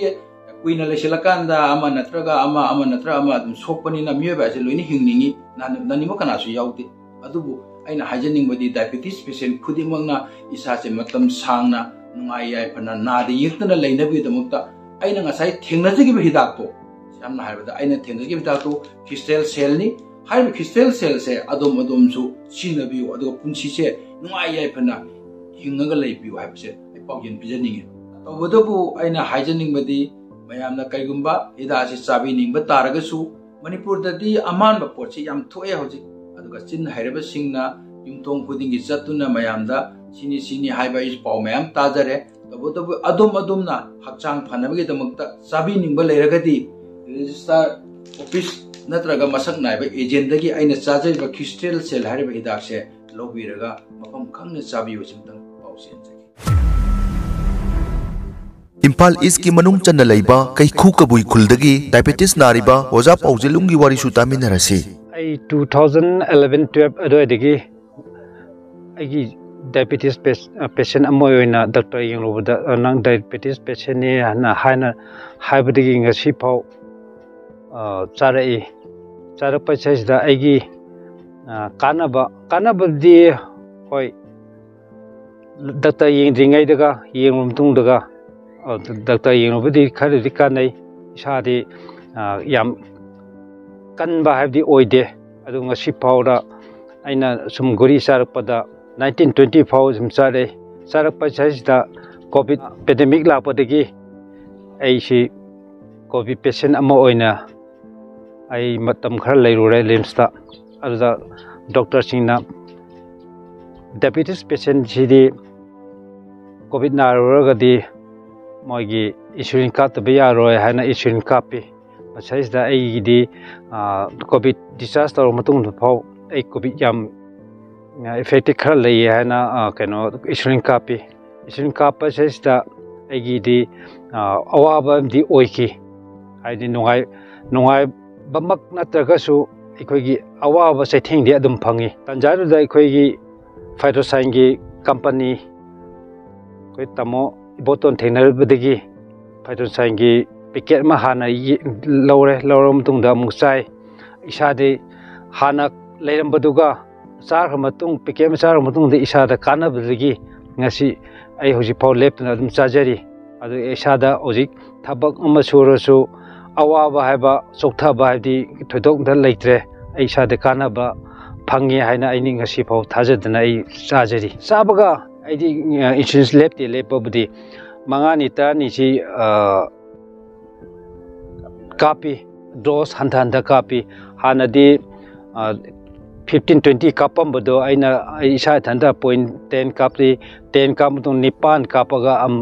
ꯀꯨꯏꯅ ꯂꯩꯁꯤꯜꯂꯀꯥꯟꯗ ꯑꯃ ꯅꯠꯇ꯭ꯔꯒ ꯑꯃ, ꯑꯃ ꯅꯠꯇ꯭ꯔꯒ ꯑꯃ ꯑꯗꯨꯝ ꯁꯣꯛꯄꯅꯤꯅ ꯃꯤꯑꯣꯏꯕ ꯍꯥꯏꯁꯦ ꯂꯣꯏꯅ ꯍꯤꯡꯅꯤꯡꯉꯤ, ꯅꯥꯅꯤꯡꯕ ꯀꯅꯥꯁꯨ ꯌꯥꯎꯗꯦ꯫ ꯑꯗꯨꯕꯨ ꯑꯩꯅ ꯍꯥꯏꯖꯅꯤꯡꯕꯗꯤ diabetes patient ꯈꯨꯗꯤꯡꯃꯛꯅ ꯏꯁꯥꯁꯦ ꯃꯇꯝ ꯁꯥꯡꯅ ꯅꯨꯡꯉꯥꯏ ꯌꯥꯏꯐꯅ ꯅꯥꯗ ꯌꯦꯛꯇꯅ ꯂꯩꯅꯕꯒꯤꯗꯃꯛꯇ ꯑꯩꯅ ꯉꯁꯥꯏ ꯊꯦꯡꯅꯖꯈꯤꯕ ꯍꯤꯗꯥꯛꯇꯣ, ꯁꯝꯅ ꯍꯥꯏꯔꯕꯗ ꯑꯩꯅ ꯊꯦꯡꯅꯖꯈꯤꯕ ꯍꯤꯗꯥꯛꯇꯣ crystal cell ꯅꯤ꯫ ꯍꯥꯏꯔꯤꯕ crystal cell ꯁꯦ ꯑꯗꯣꯝ ꯑꯗꯣꯝꯁꯨ ꯁꯤꯖꯤꯟꯅꯕꯤꯌꯨ, ꯑꯗꯨꯒ ꯄꯨꯟꯁꯤꯁꯦ ꯅꯨꯡꯉꯥꯏ ꯌꯥꯏꯐꯅ ꯍꯤꯡꯉꯒ ꯂꯩꯕꯤꯌꯨ ꯍꯥꯏꯕꯁꯦ ꯑꯩ ꯄꯥꯎꯖꯦꯜ ꯄꯤꯖꯅꯤꯡꯉꯤ꯫ ꯇꯧꯕꯇꯕꯨ ꯑꯩꯅ ꯍꯥꯏꯖꯅꯤꯡꯕꯗꯤ ꯃꯌꯥꯝꯅ ꯀꯩꯒꯨꯝꯕ ꯍꯤꯗꯥꯛ ꯑꯁꯤ ꯆꯥꯕꯤꯅꯤꯡꯕ ꯇꯥꯔꯒꯁꯨ ꯃꯅꯤꯄꯨꯔꯗꯗꯤ ꯑꯃꯥꯟꯕ ꯄꯣꯠꯁꯤ ꯌꯥꯝ ꯊꯣꯛꯑꯦ ꯍꯧꯖꯤꯛ꯫ ꯑꯗꯨꯒ ꯆꯤꯟ ꯍꯩꯔꯕꯁꯤꯡꯅ ꯌꯨꯝꯊꯣꯡ ꯈꯨꯗꯤꯡꯒꯤ ꯆꯠꯇꯨꯅ ꯃꯌꯥꯝꯗ "ꯁꯤꯅꯤ, ꯁꯤꯅꯤ" ꯍꯥꯏꯕ ꯑꯩꯁꯨ ꯄꯥꯎ ꯃꯌꯥꯝ ꯇꯥꯖꯔꯦ꯫ ꯇꯧꯕꯇꯕꯨ ꯑꯗꯣꯝ ꯑꯗꯣꯝꯅ ꯍꯛꯆꯥꯡ ꯐꯅꯕꯒꯤꯗꯃꯛꯇ ꯆꯥꯕꯤꯅꯤꯡꯕ ꯂꯩꯔꯒꯗꯤ registrar office ꯅꯠꯇ꯭ꯔꯒ ꯃꯁꯛ ꯅꯥꯏꯕ agent ꯗꯒꯤ ꯑꯩꯅ ꯆꯥꯖꯔꯤꯕ crystal cell ꯍꯥꯏꯔꯤꯕ ꯍꯤꯗꯥꯛꯁꯦ ꯂꯧꯕꯤꯔꯒ ꯃꯐꯝ ꯈꯪꯅ ꯆꯥꯕꯤꯌꯨ꯫ ꯑꯁꯤꯃꯇꯪ ꯄꯥꯎ ꯆꯦꯟꯖꯒꯦ꯫ ꯏꯝꯐꯥꯜ ꯏꯁꯀꯤ ꯃꯅꯨꯡ ꯆꯟꯅ ꯂꯩꯕ ꯀꯩꯈꯨ ꯀꯕꯨꯏ ꯈꯨꯜꯗꯒꯤ diabetes ꯅꯥꯔꯤꯕ ꯑꯣꯖꯥ ꯄꯥꯎꯖꯦꯂꯨꯡꯒꯤ ꯋꯥꯔꯤꯁꯨ ꯇꯥꯃꯤꯟꯅꯔꯁꯤ꯫ ꯑꯩ two thousand eleven twelve ꯑꯗꯨꯋꯥꯏꯗꯒꯤ ꯑꯩꯒꯤ diabetes patient ꯑꯃ ꯑꯣꯏꯅ ꯗꯥꯛꯇꯔ ꯌꯦꯡꯂꯨꯕꯗ "ꯅꯪ diabetes patient ꯅꯤ" ꯍꯥꯏꯅ ꯍꯥꯏꯅ ꯍꯥꯏꯕꯗꯒꯤ ꯉꯁꯤ ꯐꯥꯎ ꯆꯥꯔꯛꯏ꯫ ꯆꯥꯔꯛꯄꯁꯤꯗ ꯑꯩꯒꯤ ꯀꯥꯟꯅꯕ ꯀꯥꯟꯅꯕꯗꯤ ꯍꯣꯏ, ꯗꯥꯛꯇꯔ ꯌꯦꯡꯗ꯭ꯔꯤꯉꯩꯗꯒ ꯌꯦꯡꯂꯕ ꯃꯇꯨꯡꯗꯒ ꯗꯥꯛꯇꯔ ꯌꯦꯡꯂꯨꯕꯗꯤ ꯈꯔꯗꯤ ꯀꯥꯟꯅꯩ꯫ ꯏꯁꯥꯗꯤ ꯌꯥꯝ ꯀꯟꯕ ꯍꯥꯏꯕꯗꯤ ꯑꯣꯏꯗꯦ꯫ ꯑꯗꯨ ꯉꯁꯤ ꯐꯥꯎꯗ ꯑꯩꯅ ꯁꯨꯝ ꯒꯨꯂꯤ ꯆꯥꯔꯛꯄꯗ nineteen twenty ꯐꯥꯎ ꯁꯨꯝ ꯆꯥꯔꯛꯏ꯫ ꯆꯥꯔꯛꯄ ꯁꯤꯗꯩꯁꯤꯗ COVID pandemic ꯂꯥꯛꯄꯗꯒꯤ ꯑꯩꯁꯤ COVID patient ꯑꯃ ꯑꯣꯏꯅ ꯑꯩ ꯃꯇꯝ ꯈꯔ ꯂꯩꯔꯨꯔꯦ ꯔꯤꯝꯁꯇ꯫ ꯑꯗꯨꯗ ꯗꯣꯛꯇꯔꯁꯤꯡꯅ ꯗꯥꯏꯕꯦꯇꯤꯁ ꯄꯦꯁꯦꯟꯁꯤꯗꯤ ꯀꯣꯚꯤꯗ ꯅꯥꯔꯨꯔꯒꯗꯤ ꯃꯣꯏꯒꯤ ꯏꯟꯁꯨꯂꯤꯟ ꯀꯥꯞꯇꯕ ꯌꯥꯔꯣꯏ ꯍꯥꯏꯅ ꯏꯟꯁꯨꯂꯤꯟ ꯀꯥꯞꯄꯤ꯫ ꯃꯁꯤꯗꯩꯁꯤꯗ ꯑꯩꯒꯤꯗꯤ ꯀꯣꯚꯤꯗ ꯗꯤꯁꯆꯥꯔꯖ ꯇꯧꯔꯕ ꯃꯇꯨꯡꯗ ꯐꯥꯎ ꯑꯩ ꯀꯣꯚꯤꯗ ꯌꯥꯝ ꯏꯐꯦꯛꯇꯤꯚ ꯈꯔ ꯂꯩꯌꯦ ꯍꯥꯏꯅ ꯀꯩꯅꯣ ꯏꯟꯁꯨꯂꯤꯟ ꯀꯥꯞꯄꯤ꯫ ꯏꯟꯁꯨꯂꯤꯟ ꯀꯥꯞꯄꯁꯤꯗꯩꯁꯤꯗ ꯑꯩꯒꯤꯗꯤ ꯑꯋꯥꯕ ꯑꯃꯗꯤ ꯑꯣꯏꯈꯤ꯫ ꯍꯥꯏꯗꯤ ꯅꯨꯡꯉꯥꯏ ꯅꯨꯡꯉꯥꯏꯕꯃꯛ ꯅꯠꯇ꯭ꯔꯒꯁꯨ ꯑꯩꯈꯣꯏꯒꯤ ꯑꯋꯥꯕ ꯆꯩꯊꯦꯡꯗꯤ ꯑꯗꯨꯝ ꯐꯪꯉꯤ꯫ ꯇꯥꯟꯖꯥꯗꯨꯗ ꯑꯩꯈꯣꯏꯒꯤ ꯐꯥꯏꯇꯣꯁꯥꯏꯟꯒꯤ ꯀꯝꯄꯅꯤ ꯑꯩꯈꯣꯏ ꯇꯥꯃꯣ ꯏꯕꯣꯇꯣꯟ ꯊꯦꯡꯅꯔꯨꯕꯗꯒꯤ ꯐꯥꯏꯇꯣꯁꯥꯏꯟꯒꯤ ꯄꯦꯀꯦꯠ ꯑꯃ ꯍꯥꯟꯅ ꯂꯧꯔꯦ꯫ ꯂꯧꯔꯕ ꯃꯇꯨꯡꯗ ꯑꯃꯨꯛ ꯆꯥꯏ꯫ ꯏꯁꯥꯗꯤ ꯍꯥꯟꯅ ꯂꯩꯔꯝꯕꯗꯨꯒ ꯆꯥꯈ꯭ꯔ ꯃꯇꯨꯡ, ꯄꯦꯀꯦꯠ ꯑꯃ ꯆꯥꯈ꯭ꯔ ꯃꯇꯨꯡꯗ ꯏꯁꯥꯗ ꯀꯥꯟꯅꯕꯗꯒꯤ ꯉꯁꯤ ꯑꯩ ꯍꯧꯖꯤꯛꯐꯥꯎ ꯂꯦꯞꯇꯅ ꯑꯗꯨꯝ ꯆꯥꯖꯔꯤ꯫ ꯑꯗꯨ ꯏꯁꯥꯗ ꯍꯧꯖꯤꯛ ꯊꯕꯛ ꯑꯃ ꯁꯨꯔꯁꯨ ꯑꯋꯥꯕ ꯍꯥꯏꯕ, ꯆꯣꯛꯊꯕ ꯍꯥꯏꯕꯗꯤ ꯊꯣꯏꯗꯣꯛꯅ ꯂꯩꯇ꯭ꯔꯦ꯫ ꯑꯩ ꯏꯁꯥꯗ ꯀꯥꯟꯅꯕ ꯐꯪꯉꯦ ꯍꯥꯏꯅ ꯑꯩꯅꯤ ꯉꯁꯤꯐꯥꯎ ꯊꯥꯖꯗꯅ ꯑꯩ ꯆꯥꯖꯔꯤ꯫ ꯆꯥꯕꯒ ꯑꯩꯗꯤ ꯏꯟꯁꯨꯔꯦꯟꯁ ꯂꯦꯞꯇꯦ꯫ ꯂꯦꯞꯄꯕꯨꯗꯤ ꯃꯉꯥꯅꯤ ꯇꯔꯥꯅꯤꯁꯤ ꯀꯥꯞꯄꯤ, ꯗꯣꯁ ꯍꯟꯊ ꯍꯟꯊ ꯀꯥꯞꯄꯤ꯫ ꯍꯥꯟꯅꯗꯤ ꯐꯤꯐꯇꯤꯟ ꯇ꯭ꯋꯦꯟꯇꯤ ꯀꯥꯞꯄꯝꯕꯗꯣ ꯑꯩꯅ ꯑꯩ ꯏꯁꯥ ꯏꯊꯟꯇ ꯄꯣꯏꯟ ꯇꯦꯟ ꯀꯥꯞꯄꯤ꯫ ꯇꯦꯟ ꯀꯥꯞꯄ ꯃꯇꯨꯡ ꯅꯤꯄꯥꯟ ꯀꯥꯞꯄꯒ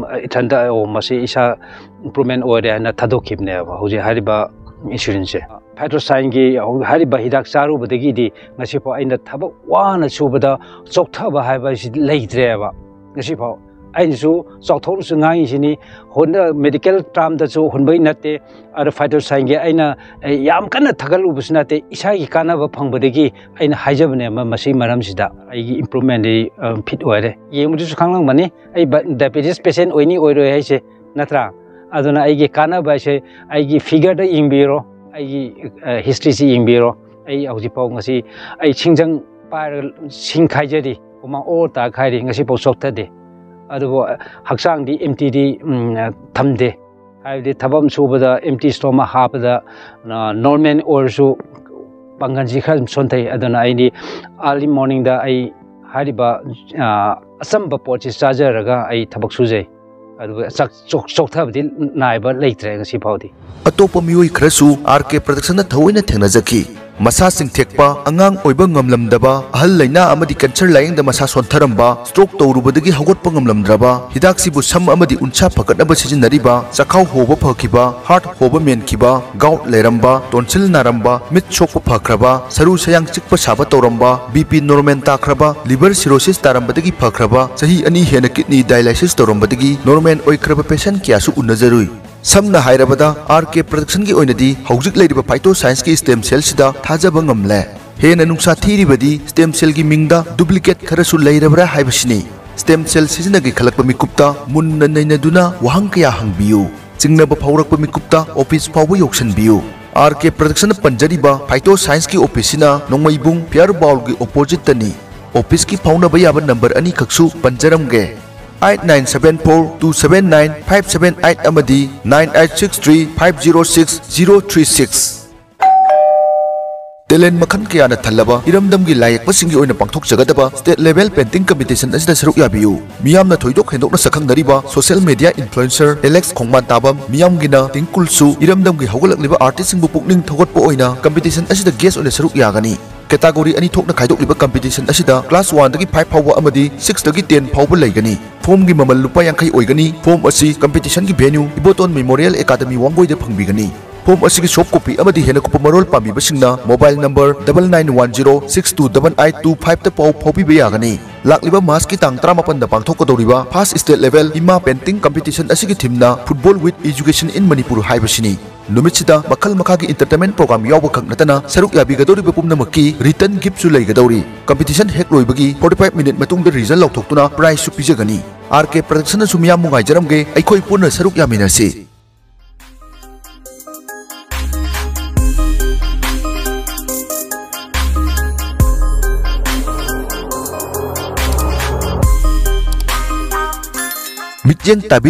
ꯏꯊꯟꯇ, ꯑꯣ, ꯃꯁꯤ ꯏꯁꯥ ꯏꯝꯄ꯭ꯔꯨꯚꯃꯦꯟ ꯑꯣꯏꯔꯦ ꯍꯥꯏꯅ ꯊꯥꯗꯣꯛꯈꯤꯕꯅꯦꯕ ꯍꯧꯖꯤꯛ ꯍꯥꯏꯔꯤꯕ ꯏꯟꯁꯨꯔꯦꯟꯁꯁꯦ꯫ ꯐꯥꯏꯇꯣꯁꯥꯏꯟꯒꯤ ꯍꯥꯏꯔꯤꯕ ꯍꯤꯗꯥꯛ ꯆꯥꯔꯨꯕꯗꯒꯤꯗꯤ ꯉꯁꯤꯐꯥꯎ ꯑꯩꯅ ꯊꯕꯛ ꯋꯥꯅ ꯁꯨꯕꯗ ꯆꯣꯛꯊꯕ ꯍꯥꯏꯕ ꯍꯥꯏꯁꯤ ꯂꯩꯇ꯭ꯔꯦꯕ꯫ ꯉꯁꯤꯐꯥꯎ ꯑꯩꯅꯁꯨ ꯆꯥꯎꯊꯣꯛꯅꯁꯨ ꯉꯥꯡꯉꯤꯁꯤꯅꯤ꯫ ꯍꯣꯠꯅ ꯃꯦꯗꯤꯀꯦꯜ ꯇꯥꯔꯝꯗꯁꯨ ꯍꯨꯟꯕꯩ ꯅꯠꯇꯦ꯫ ꯑꯗꯣ ꯐꯥꯏꯇꯣꯁꯥꯏꯟꯒꯤ ꯑꯩꯅ ꯌꯥꯝ ꯀꯟꯅ ꯊꯥꯒꯠꯂꯨꯕꯁꯨ ꯅꯠꯇꯦ꯫ ꯏꯁꯥꯒꯤ ꯀꯥꯟꯅꯕ ꯐꯪꯕꯗꯒꯤ ꯑꯩꯅ ꯍꯥꯏꯖꯕꯅꯦ꯫ ꯃꯁꯤꯒꯤ ꯃꯔꯝꯁꯤꯗ ꯑꯩꯒꯤ ꯏꯝꯄ꯭ꯔꯨꯚꯃꯦꯟꯗꯤ ꯐꯤꯠ ꯑꯣꯏꯔꯦ꯫ ꯌꯦꯡꯕꯗꯁꯨ ꯈꯪꯂꯝꯒꯅꯤ ꯑꯩ ꯗꯥꯏꯕꯦꯇꯤꯁ ꯄꯦꯁꯦꯟ ꯑꯣꯏꯅꯤ ꯑꯣꯏꯔꯣꯏ ꯍꯥꯏꯁꯦ, ꯅꯠꯇ꯭ꯔꯥ? ꯑꯗꯨꯅ ꯑꯩꯒꯤ ꯀꯥꯟꯅꯕ ꯍꯥꯏꯁꯦ ꯑꯩꯒꯤ ꯐꯤꯒꯔꯗ ꯌꯦꯡꯕꯤꯔꯣ, ꯑꯩꯒꯤ ꯍꯤꯁꯇ꯭ꯔꯤꯁꯤ ꯌꯦꯡꯕꯤꯔꯣ꯫ ꯑꯩ ꯍꯧꯖꯤꯛꯐꯥꯎ ꯉꯁꯤ ꯑꯩ ꯁꯤꯡꯖꯪ ꯄꯥꯏꯔꯒ ꯁꯤꯡ ꯈꯥꯏꯖꯔꯤ, ꯍꯨꯃꯥꯡ ꯑꯣꯔ ꯇꯥ ꯈꯥꯏꯔꯤ, ꯉꯁꯤꯐꯥꯎ ꯆꯣꯛꯊꯗꯦ꯫ ꯑꯗꯨꯕꯨ ꯍꯛꯆꯥꯡꯗꯤ ꯑꯦꯝꯇꯤꯗꯤ ꯊꯝꯗꯦ꯫ ꯍꯥꯏꯕꯗꯤ ꯊꯕꯛ ꯑꯃ ꯁꯨꯕꯗ ꯑꯦꯝꯇꯤ ꯁ꯭ꯇꯣꯃꯥꯛ ꯍꯥꯞꯄꯗ ꯅꯣꯔꯃꯦꯜ ꯑꯣꯏꯔꯁꯨ ꯄꯥꯡꯒꯜꯁꯤ ꯈꯔ ꯑꯗꯨꯝ ꯁꯣꯟꯊꯩ꯫ ꯑꯗꯨꯅ ꯑꯩꯗꯤ ꯑꯥꯔꯂꯤ ꯃꯣꯔꯅꯤꯡꯗ ꯑꯩ ꯍꯥꯏꯔꯤꯕ ꯑꯆꯝꯕ ꯄꯣꯠꯁꯤ ꯆꯥꯖꯔꯒ ꯑꯩ ꯊꯕꯛ ꯁꯨꯖꯩ꯫ ꯑꯗꯨꯒ ꯆꯥꯛ-, ꯆꯣꯛ-, ꯆꯣꯛꯊꯕꯗꯤ ꯅꯥꯏꯕ ꯂꯩꯇ꯭ꯔꯦ ꯉꯁꯤ ꯐꯥꯎꯗꯤ꯫ ꯑꯇꯣꯞꯄ ꯃꯤꯑꯣꯏ ꯈꯔꯁꯨ ꯑꯥꯔ ꯀꯦ ꯄ꯭ꯔꯗꯛꯁꯟꯗ ꯊꯑꯣꯏꯅ ꯊꯦꯡꯅꯖꯈꯤ꯫ ꯃꯁꯥ ꯆꯤꯡꯊꯦꯛꯄ, ꯑꯉꯥꯡ ꯑꯣꯏꯕ ꯉꯝꯂꯝꯗꯕ, ꯑꯍꯜ ꯂꯩꯅꯥ ꯑꯃꯗꯤ ꯀꯦꯟꯁꯔ ꯂꯥꯌꯦꯡꯗ ꯃꯁꯥ ꯁꯣꯟꯊꯔꯝꯕ, ꯁ꯭ꯇ꯭ꯔꯣꯛ ꯇꯧꯔꯨꯕꯗꯒꯤ ꯍꯧꯒꯠꯄ ꯉꯝꯂꯝꯗ꯭ꯔꯕ, ꯍꯤꯗꯥꯛꯁꯤꯕꯨ ꯁꯝ ꯑꯃꯗꯤ ꯎꯟꯁꯥ ꯐꯒꯠꯅꯕ ꯁꯤꯖꯤꯟꯅꯔꯤꯕ, ꯆꯥꯛꯈꯥꯎ ꯍꯣꯕ ꯐꯈꯤꯕ, ꯍꯥꯔꯠ ꯍꯣꯕ ꯃꯦꯟꯈꯤꯕ, ꯒꯥꯎꯠ ꯂꯩꯔꯝꯕ, ꯇꯣꯟꯁꯤꯜ ꯅꯥꯔꯝꯕ, ꯃꯤꯠ ꯁꯣꯛꯄ ꯐꯈ꯭ꯔꯕ, ꯁꯔꯨ ꯁꯌꯥꯡ ꯆꯤꯛꯄ ꯁꯥꯕ ꯇꯧꯔꯝꯕ, ꯕꯤ ꯄꯤ ꯅꯣꯔꯃꯦꯜ ꯇꯥꯈ꯭ꯔꯕ, ꯂꯤꯚꯔ ꯁꯤꯔꯣꯁꯤꯁ ꯇꯥꯔꯝꯕꯗꯒꯤ ꯐꯈ꯭ꯔꯕ, ꯆꯍꯤ ꯑꯅꯤ ꯍꯦꯟꯅ ꯀꯤꯗꯅꯤ ꯗꯥꯏꯂꯥꯏꯁꯤꯁ ꯇꯧꯔꯝꯕꯗꯒꯤ ꯅꯣꯔꯃꯦꯜ ꯑꯣꯏꯈ꯭ꯔꯕ ꯄꯦꯁꯦꯟꯠ ꯀꯌꯥꯁꯨ ꯎꯅꯖꯔꯨꯏ꯫ ꯁꯝꯅ ꯍꯥꯏꯔꯕꯗ, ꯑꯥꯔ ꯀꯦ ꯄ꯭ꯔꯗꯛꯁꯟꯒꯤ ꯑꯣꯏꯅꯗꯤ ꯍꯧꯖꯤꯛ ꯂꯩꯔꯤꯕ ꯐꯥꯏꯇꯣ ꯁꯥꯏꯟꯁꯀꯤ ꯁ꯭ꯇꯦꯝ ꯁꯦꯜꯁꯤꯗ ꯊꯥꯖꯕ ꯉꯝꯂꯦ꯫ ꯍꯦꯟꯅ ꯅꯨꯡꯁꯥ ꯊꯤꯔꯤꯕꯗꯤ ꯁ꯭ꯇꯦꯝ ꯁꯦꯜꯒꯤ ꯃꯤꯡꯗ ꯗꯨꯄ꯭ꯂꯤꯀꯦꯠ ꯈꯔꯁꯨ ꯂꯩꯔꯕ꯭ꯔꯥ ꯍꯥꯏꯕꯁꯤꯅꯤ꯫ ꯁ꯭ꯇꯦꯝ ꯁꯦꯜ ꯁꯤꯖꯤꯟꯅꯒꯦ ꯈꯜꯂꯛꯄ ꯃꯤꯀꯨꯞꯇ ꯃꯨꯟꯅ ꯅꯩꯅꯗꯨꯅ ꯋꯥꯍꯪ ꯀꯌꯥ ꯍꯪꯕꯤꯌꯨ꯫ ꯆꯤꯡꯅꯕ ꯐꯥꯎꯔꯛꯄ ꯃꯤꯀꯨꯞꯇ ꯑꯣꯐꯤꯁ ꯐꯥꯎꯕ ꯌꯧꯁꯤꯟꯕꯤꯌꯨ꯫ ꯑꯥꯔ ꯀꯦ ꯄ꯭ꯔꯗꯛꯁꯟꯅ ꯄꯟꯖꯔꯤꯕ ꯐꯥꯏꯇꯣ ꯁꯥꯏꯟꯁꯀꯤ ꯑꯣꯐꯤꯁꯁꯤꯅ ꯅꯣꯡꯃꯩꯕꯨꯡ ꯐꯤꯌꯔ ꯕꯥꯎꯜꯒꯤ ꯑꯣꯄꯣꯖꯤꯠꯇꯅꯤ꯫ ꯑꯣꯐꯤꯁꯀꯤ ꯐꯥꯎꯅꯕ ꯌꯥꯕ ꯅꯝꯕꯔ ꯑꯅꯤꯈꯛꯁꯨ ꯄꯟꯖꯔꯝꯒꯦ, eight nine seven four two seven nine five seven eight ꯑꯃꯗꯤ nine eight six three five zero six zero three six. Talent ꯃꯈꯜ ꯀꯌꯥꯅ ꯊꯜꯂꯕ ꯏꯔꯝꯗꯝꯒꯤ ꯂꯥꯏꯌꯦꯛꯄꯁꯤꯡꯒꯤ ꯑꯣꯏꯅ ꯄꯥꯡꯊꯣꯛꯆꯒꯗꯕ ꯁ꯭ꯇꯦꯠ ꯂꯦꯚꯦꯜ ꯄꯦꯟꯇꯤꯡ ꯀꯝꯄꯤꯇꯤꯁꯟ ꯑꯁꯤꯗ ꯁꯔꯨꯛ ꯌꯥꯕꯤꯌꯨ꯫ ꯃꯤꯌꯥꯝꯅ ꯊꯣꯏꯗꯣꯛ ꯍꯦꯟꯗꯣꯛꯅ ꯁꯛꯈꯪꯅꯔꯤꯕ social media influencer Alex Khongban ꯇꯥꯕꯝ ꯃꯤꯌꯥꯝꯒꯤꯅ ꯇꯤꯡꯀꯨꯜꯁꯨ ꯏꯔꯝꯗꯝꯒꯤ ꯍꯧꯒꯠꯂꯛꯂꯤꯕ ꯑꯥꯔꯇꯤꯁꯁꯤꯡꯕꯨ ꯄꯨꯛꯅꯤꯡ ꯊꯧꯒꯠꯄ ꯑꯣꯏꯅ ꯀꯝꯄꯤꯇꯤꯁꯟ ꯑꯁꯤꯗ ꯒꯦꯁ ꯑꯣꯏꯅ ꯁꯔꯨꯛ ꯌꯥꯒꯅꯤ꯫ ꯀꯦꯇꯥꯒꯣꯔꯤ ꯑꯅꯤ ꯊꯣꯛꯅ ꯈꯥꯏꯗꯣꯛꯂꯤꯕ ꯀꯝꯄꯤꯇꯤꯁꯟ ꯑꯁꯤꯗ ꯀ꯭ꯂꯥꯁ ꯋꯥꯟꯗꯒꯤ ꯐꯥꯏꯚ ꯐꯥꯎꯕ ꯑꯃꯗꯤ ꯁꯤꯛꯁꯇꯒꯤ ꯇꯦꯟ ꯐꯥꯎꯕ ꯂꯩꯒꯅꯤ꯫ ꯐꯣꯔꯝꯒꯤ ꯃꯃꯜ ꯂꯨꯄꯥ ꯌꯥꯡꯈꯩ ꯑꯣꯏꯒꯅꯤ꯫ ꯐꯣꯔꯝ ꯑꯁꯤ ꯀꯝꯄꯤꯇꯤꯁꯟꯒꯤ ꯚꯦꯅ꯭ꯌꯨ ꯏꯕꯣꯇꯣꯟ ꯃꯦꯃꯣꯔꯤꯌꯦꯜ ꯑꯦꯀꯥꯗꯃꯤ ꯋꯥꯡꯒꯣꯏꯗ ꯐꯪꯕꯤꯒꯅꯤ꯫ ꯐꯣꯔꯝ ꯑꯁꯤꯒꯤ ꯁꯣꯐ ꯀꯣꯄꯤ ꯑꯃꯗꯤ ꯍꯦꯟꯅ ꯀꯨꯞꯄ ꯃꯔꯣꯜ ꯄꯥꯝꯕꯤꯕꯁꯤꯡꯅ mobile number double nine one zero six two double eight two five ꯇ ꯄꯥꯎ ꯐꯥꯎꯕꯤꯕ ꯌꯥꯒꯅꯤ꯫ ꯂꯥꯛꯂꯤꯕ ꯃꯥꯔꯆꯀꯤ ꯇꯥꯡ ꯇꯔꯥꯃꯥꯄꯟꯗ ꯄꯥꯡꯊꯣꯛꯀꯗꯧꯔꯤꯕ ꯐꯥꯔꯁ ꯁ꯭ꯇꯦꯠ ꯂꯦꯚꯦꯜ ꯏꯃꯥ ꯄꯦꯟꯇꯤꯡ ꯀꯝꯄꯤꯇꯤꯁꯟ ꯑꯁꯤꯒꯤ ꯊꯤꯝꯅ Football with Education in Manipur ꯍꯥꯏꯕꯁꯤꯅꯤ꯫ ꯅꯨꯃꯤꯠꯁꯤꯗ ꯃꯈꯜ ꯃꯈꯥꯒꯤ ꯏꯟꯇꯔꯇꯦꯟꯃꯦꯟ ꯄ꯭ꯔꯣꯒ꯭ꯔꯥꯝ ꯌꯥꯎꯕ ꯈꯛ ꯅꯠꯇꯅ ꯁꯔꯨꯛ ꯌꯥꯕꯤꯒꯗꯧꯔꯤꯕ ꯄꯨꯝꯅꯃꯛꯀꯤ ꯔꯤꯇꯟ ꯒꯤꯐꯁꯨ ꯂꯩꯒꯗꯧꯔꯤ꯫ ꯀꯝꯄꯤꯇꯤꯁꯟ ꯍꯦꯛ ꯂꯣꯏꯕꯒꯤ forty five ꯃꯤꯅꯤꯠ ꯃꯇꯨꯡꯗ ꯔꯤꯖꯜ ꯂꯥꯎꯊꯣꯛꯇꯨꯅ ꯄ꯭ꯔꯥꯏꯖꯁꯨ ꯄꯤꯖꯒꯅꯤ꯫ ꯑꯥꯔ ꯀꯦ ꯄ꯭ꯔꯗꯛꯁꯟꯅꯁꯨ ꯃꯤꯌꯥꯝꯕꯨ ꯉꯥꯏꯖꯔꯝꯒꯦ, ꯑꯩꯈꯣꯏ ꯄꯨꯟꯅ ꯁꯔꯨꯛ ꯌꯥꯃꯤꯟꯅꯁꯤ꯫ ꯃꯤꯠꯌꯦꯡ ꯇꯥꯕꯤꯔꯤꯕ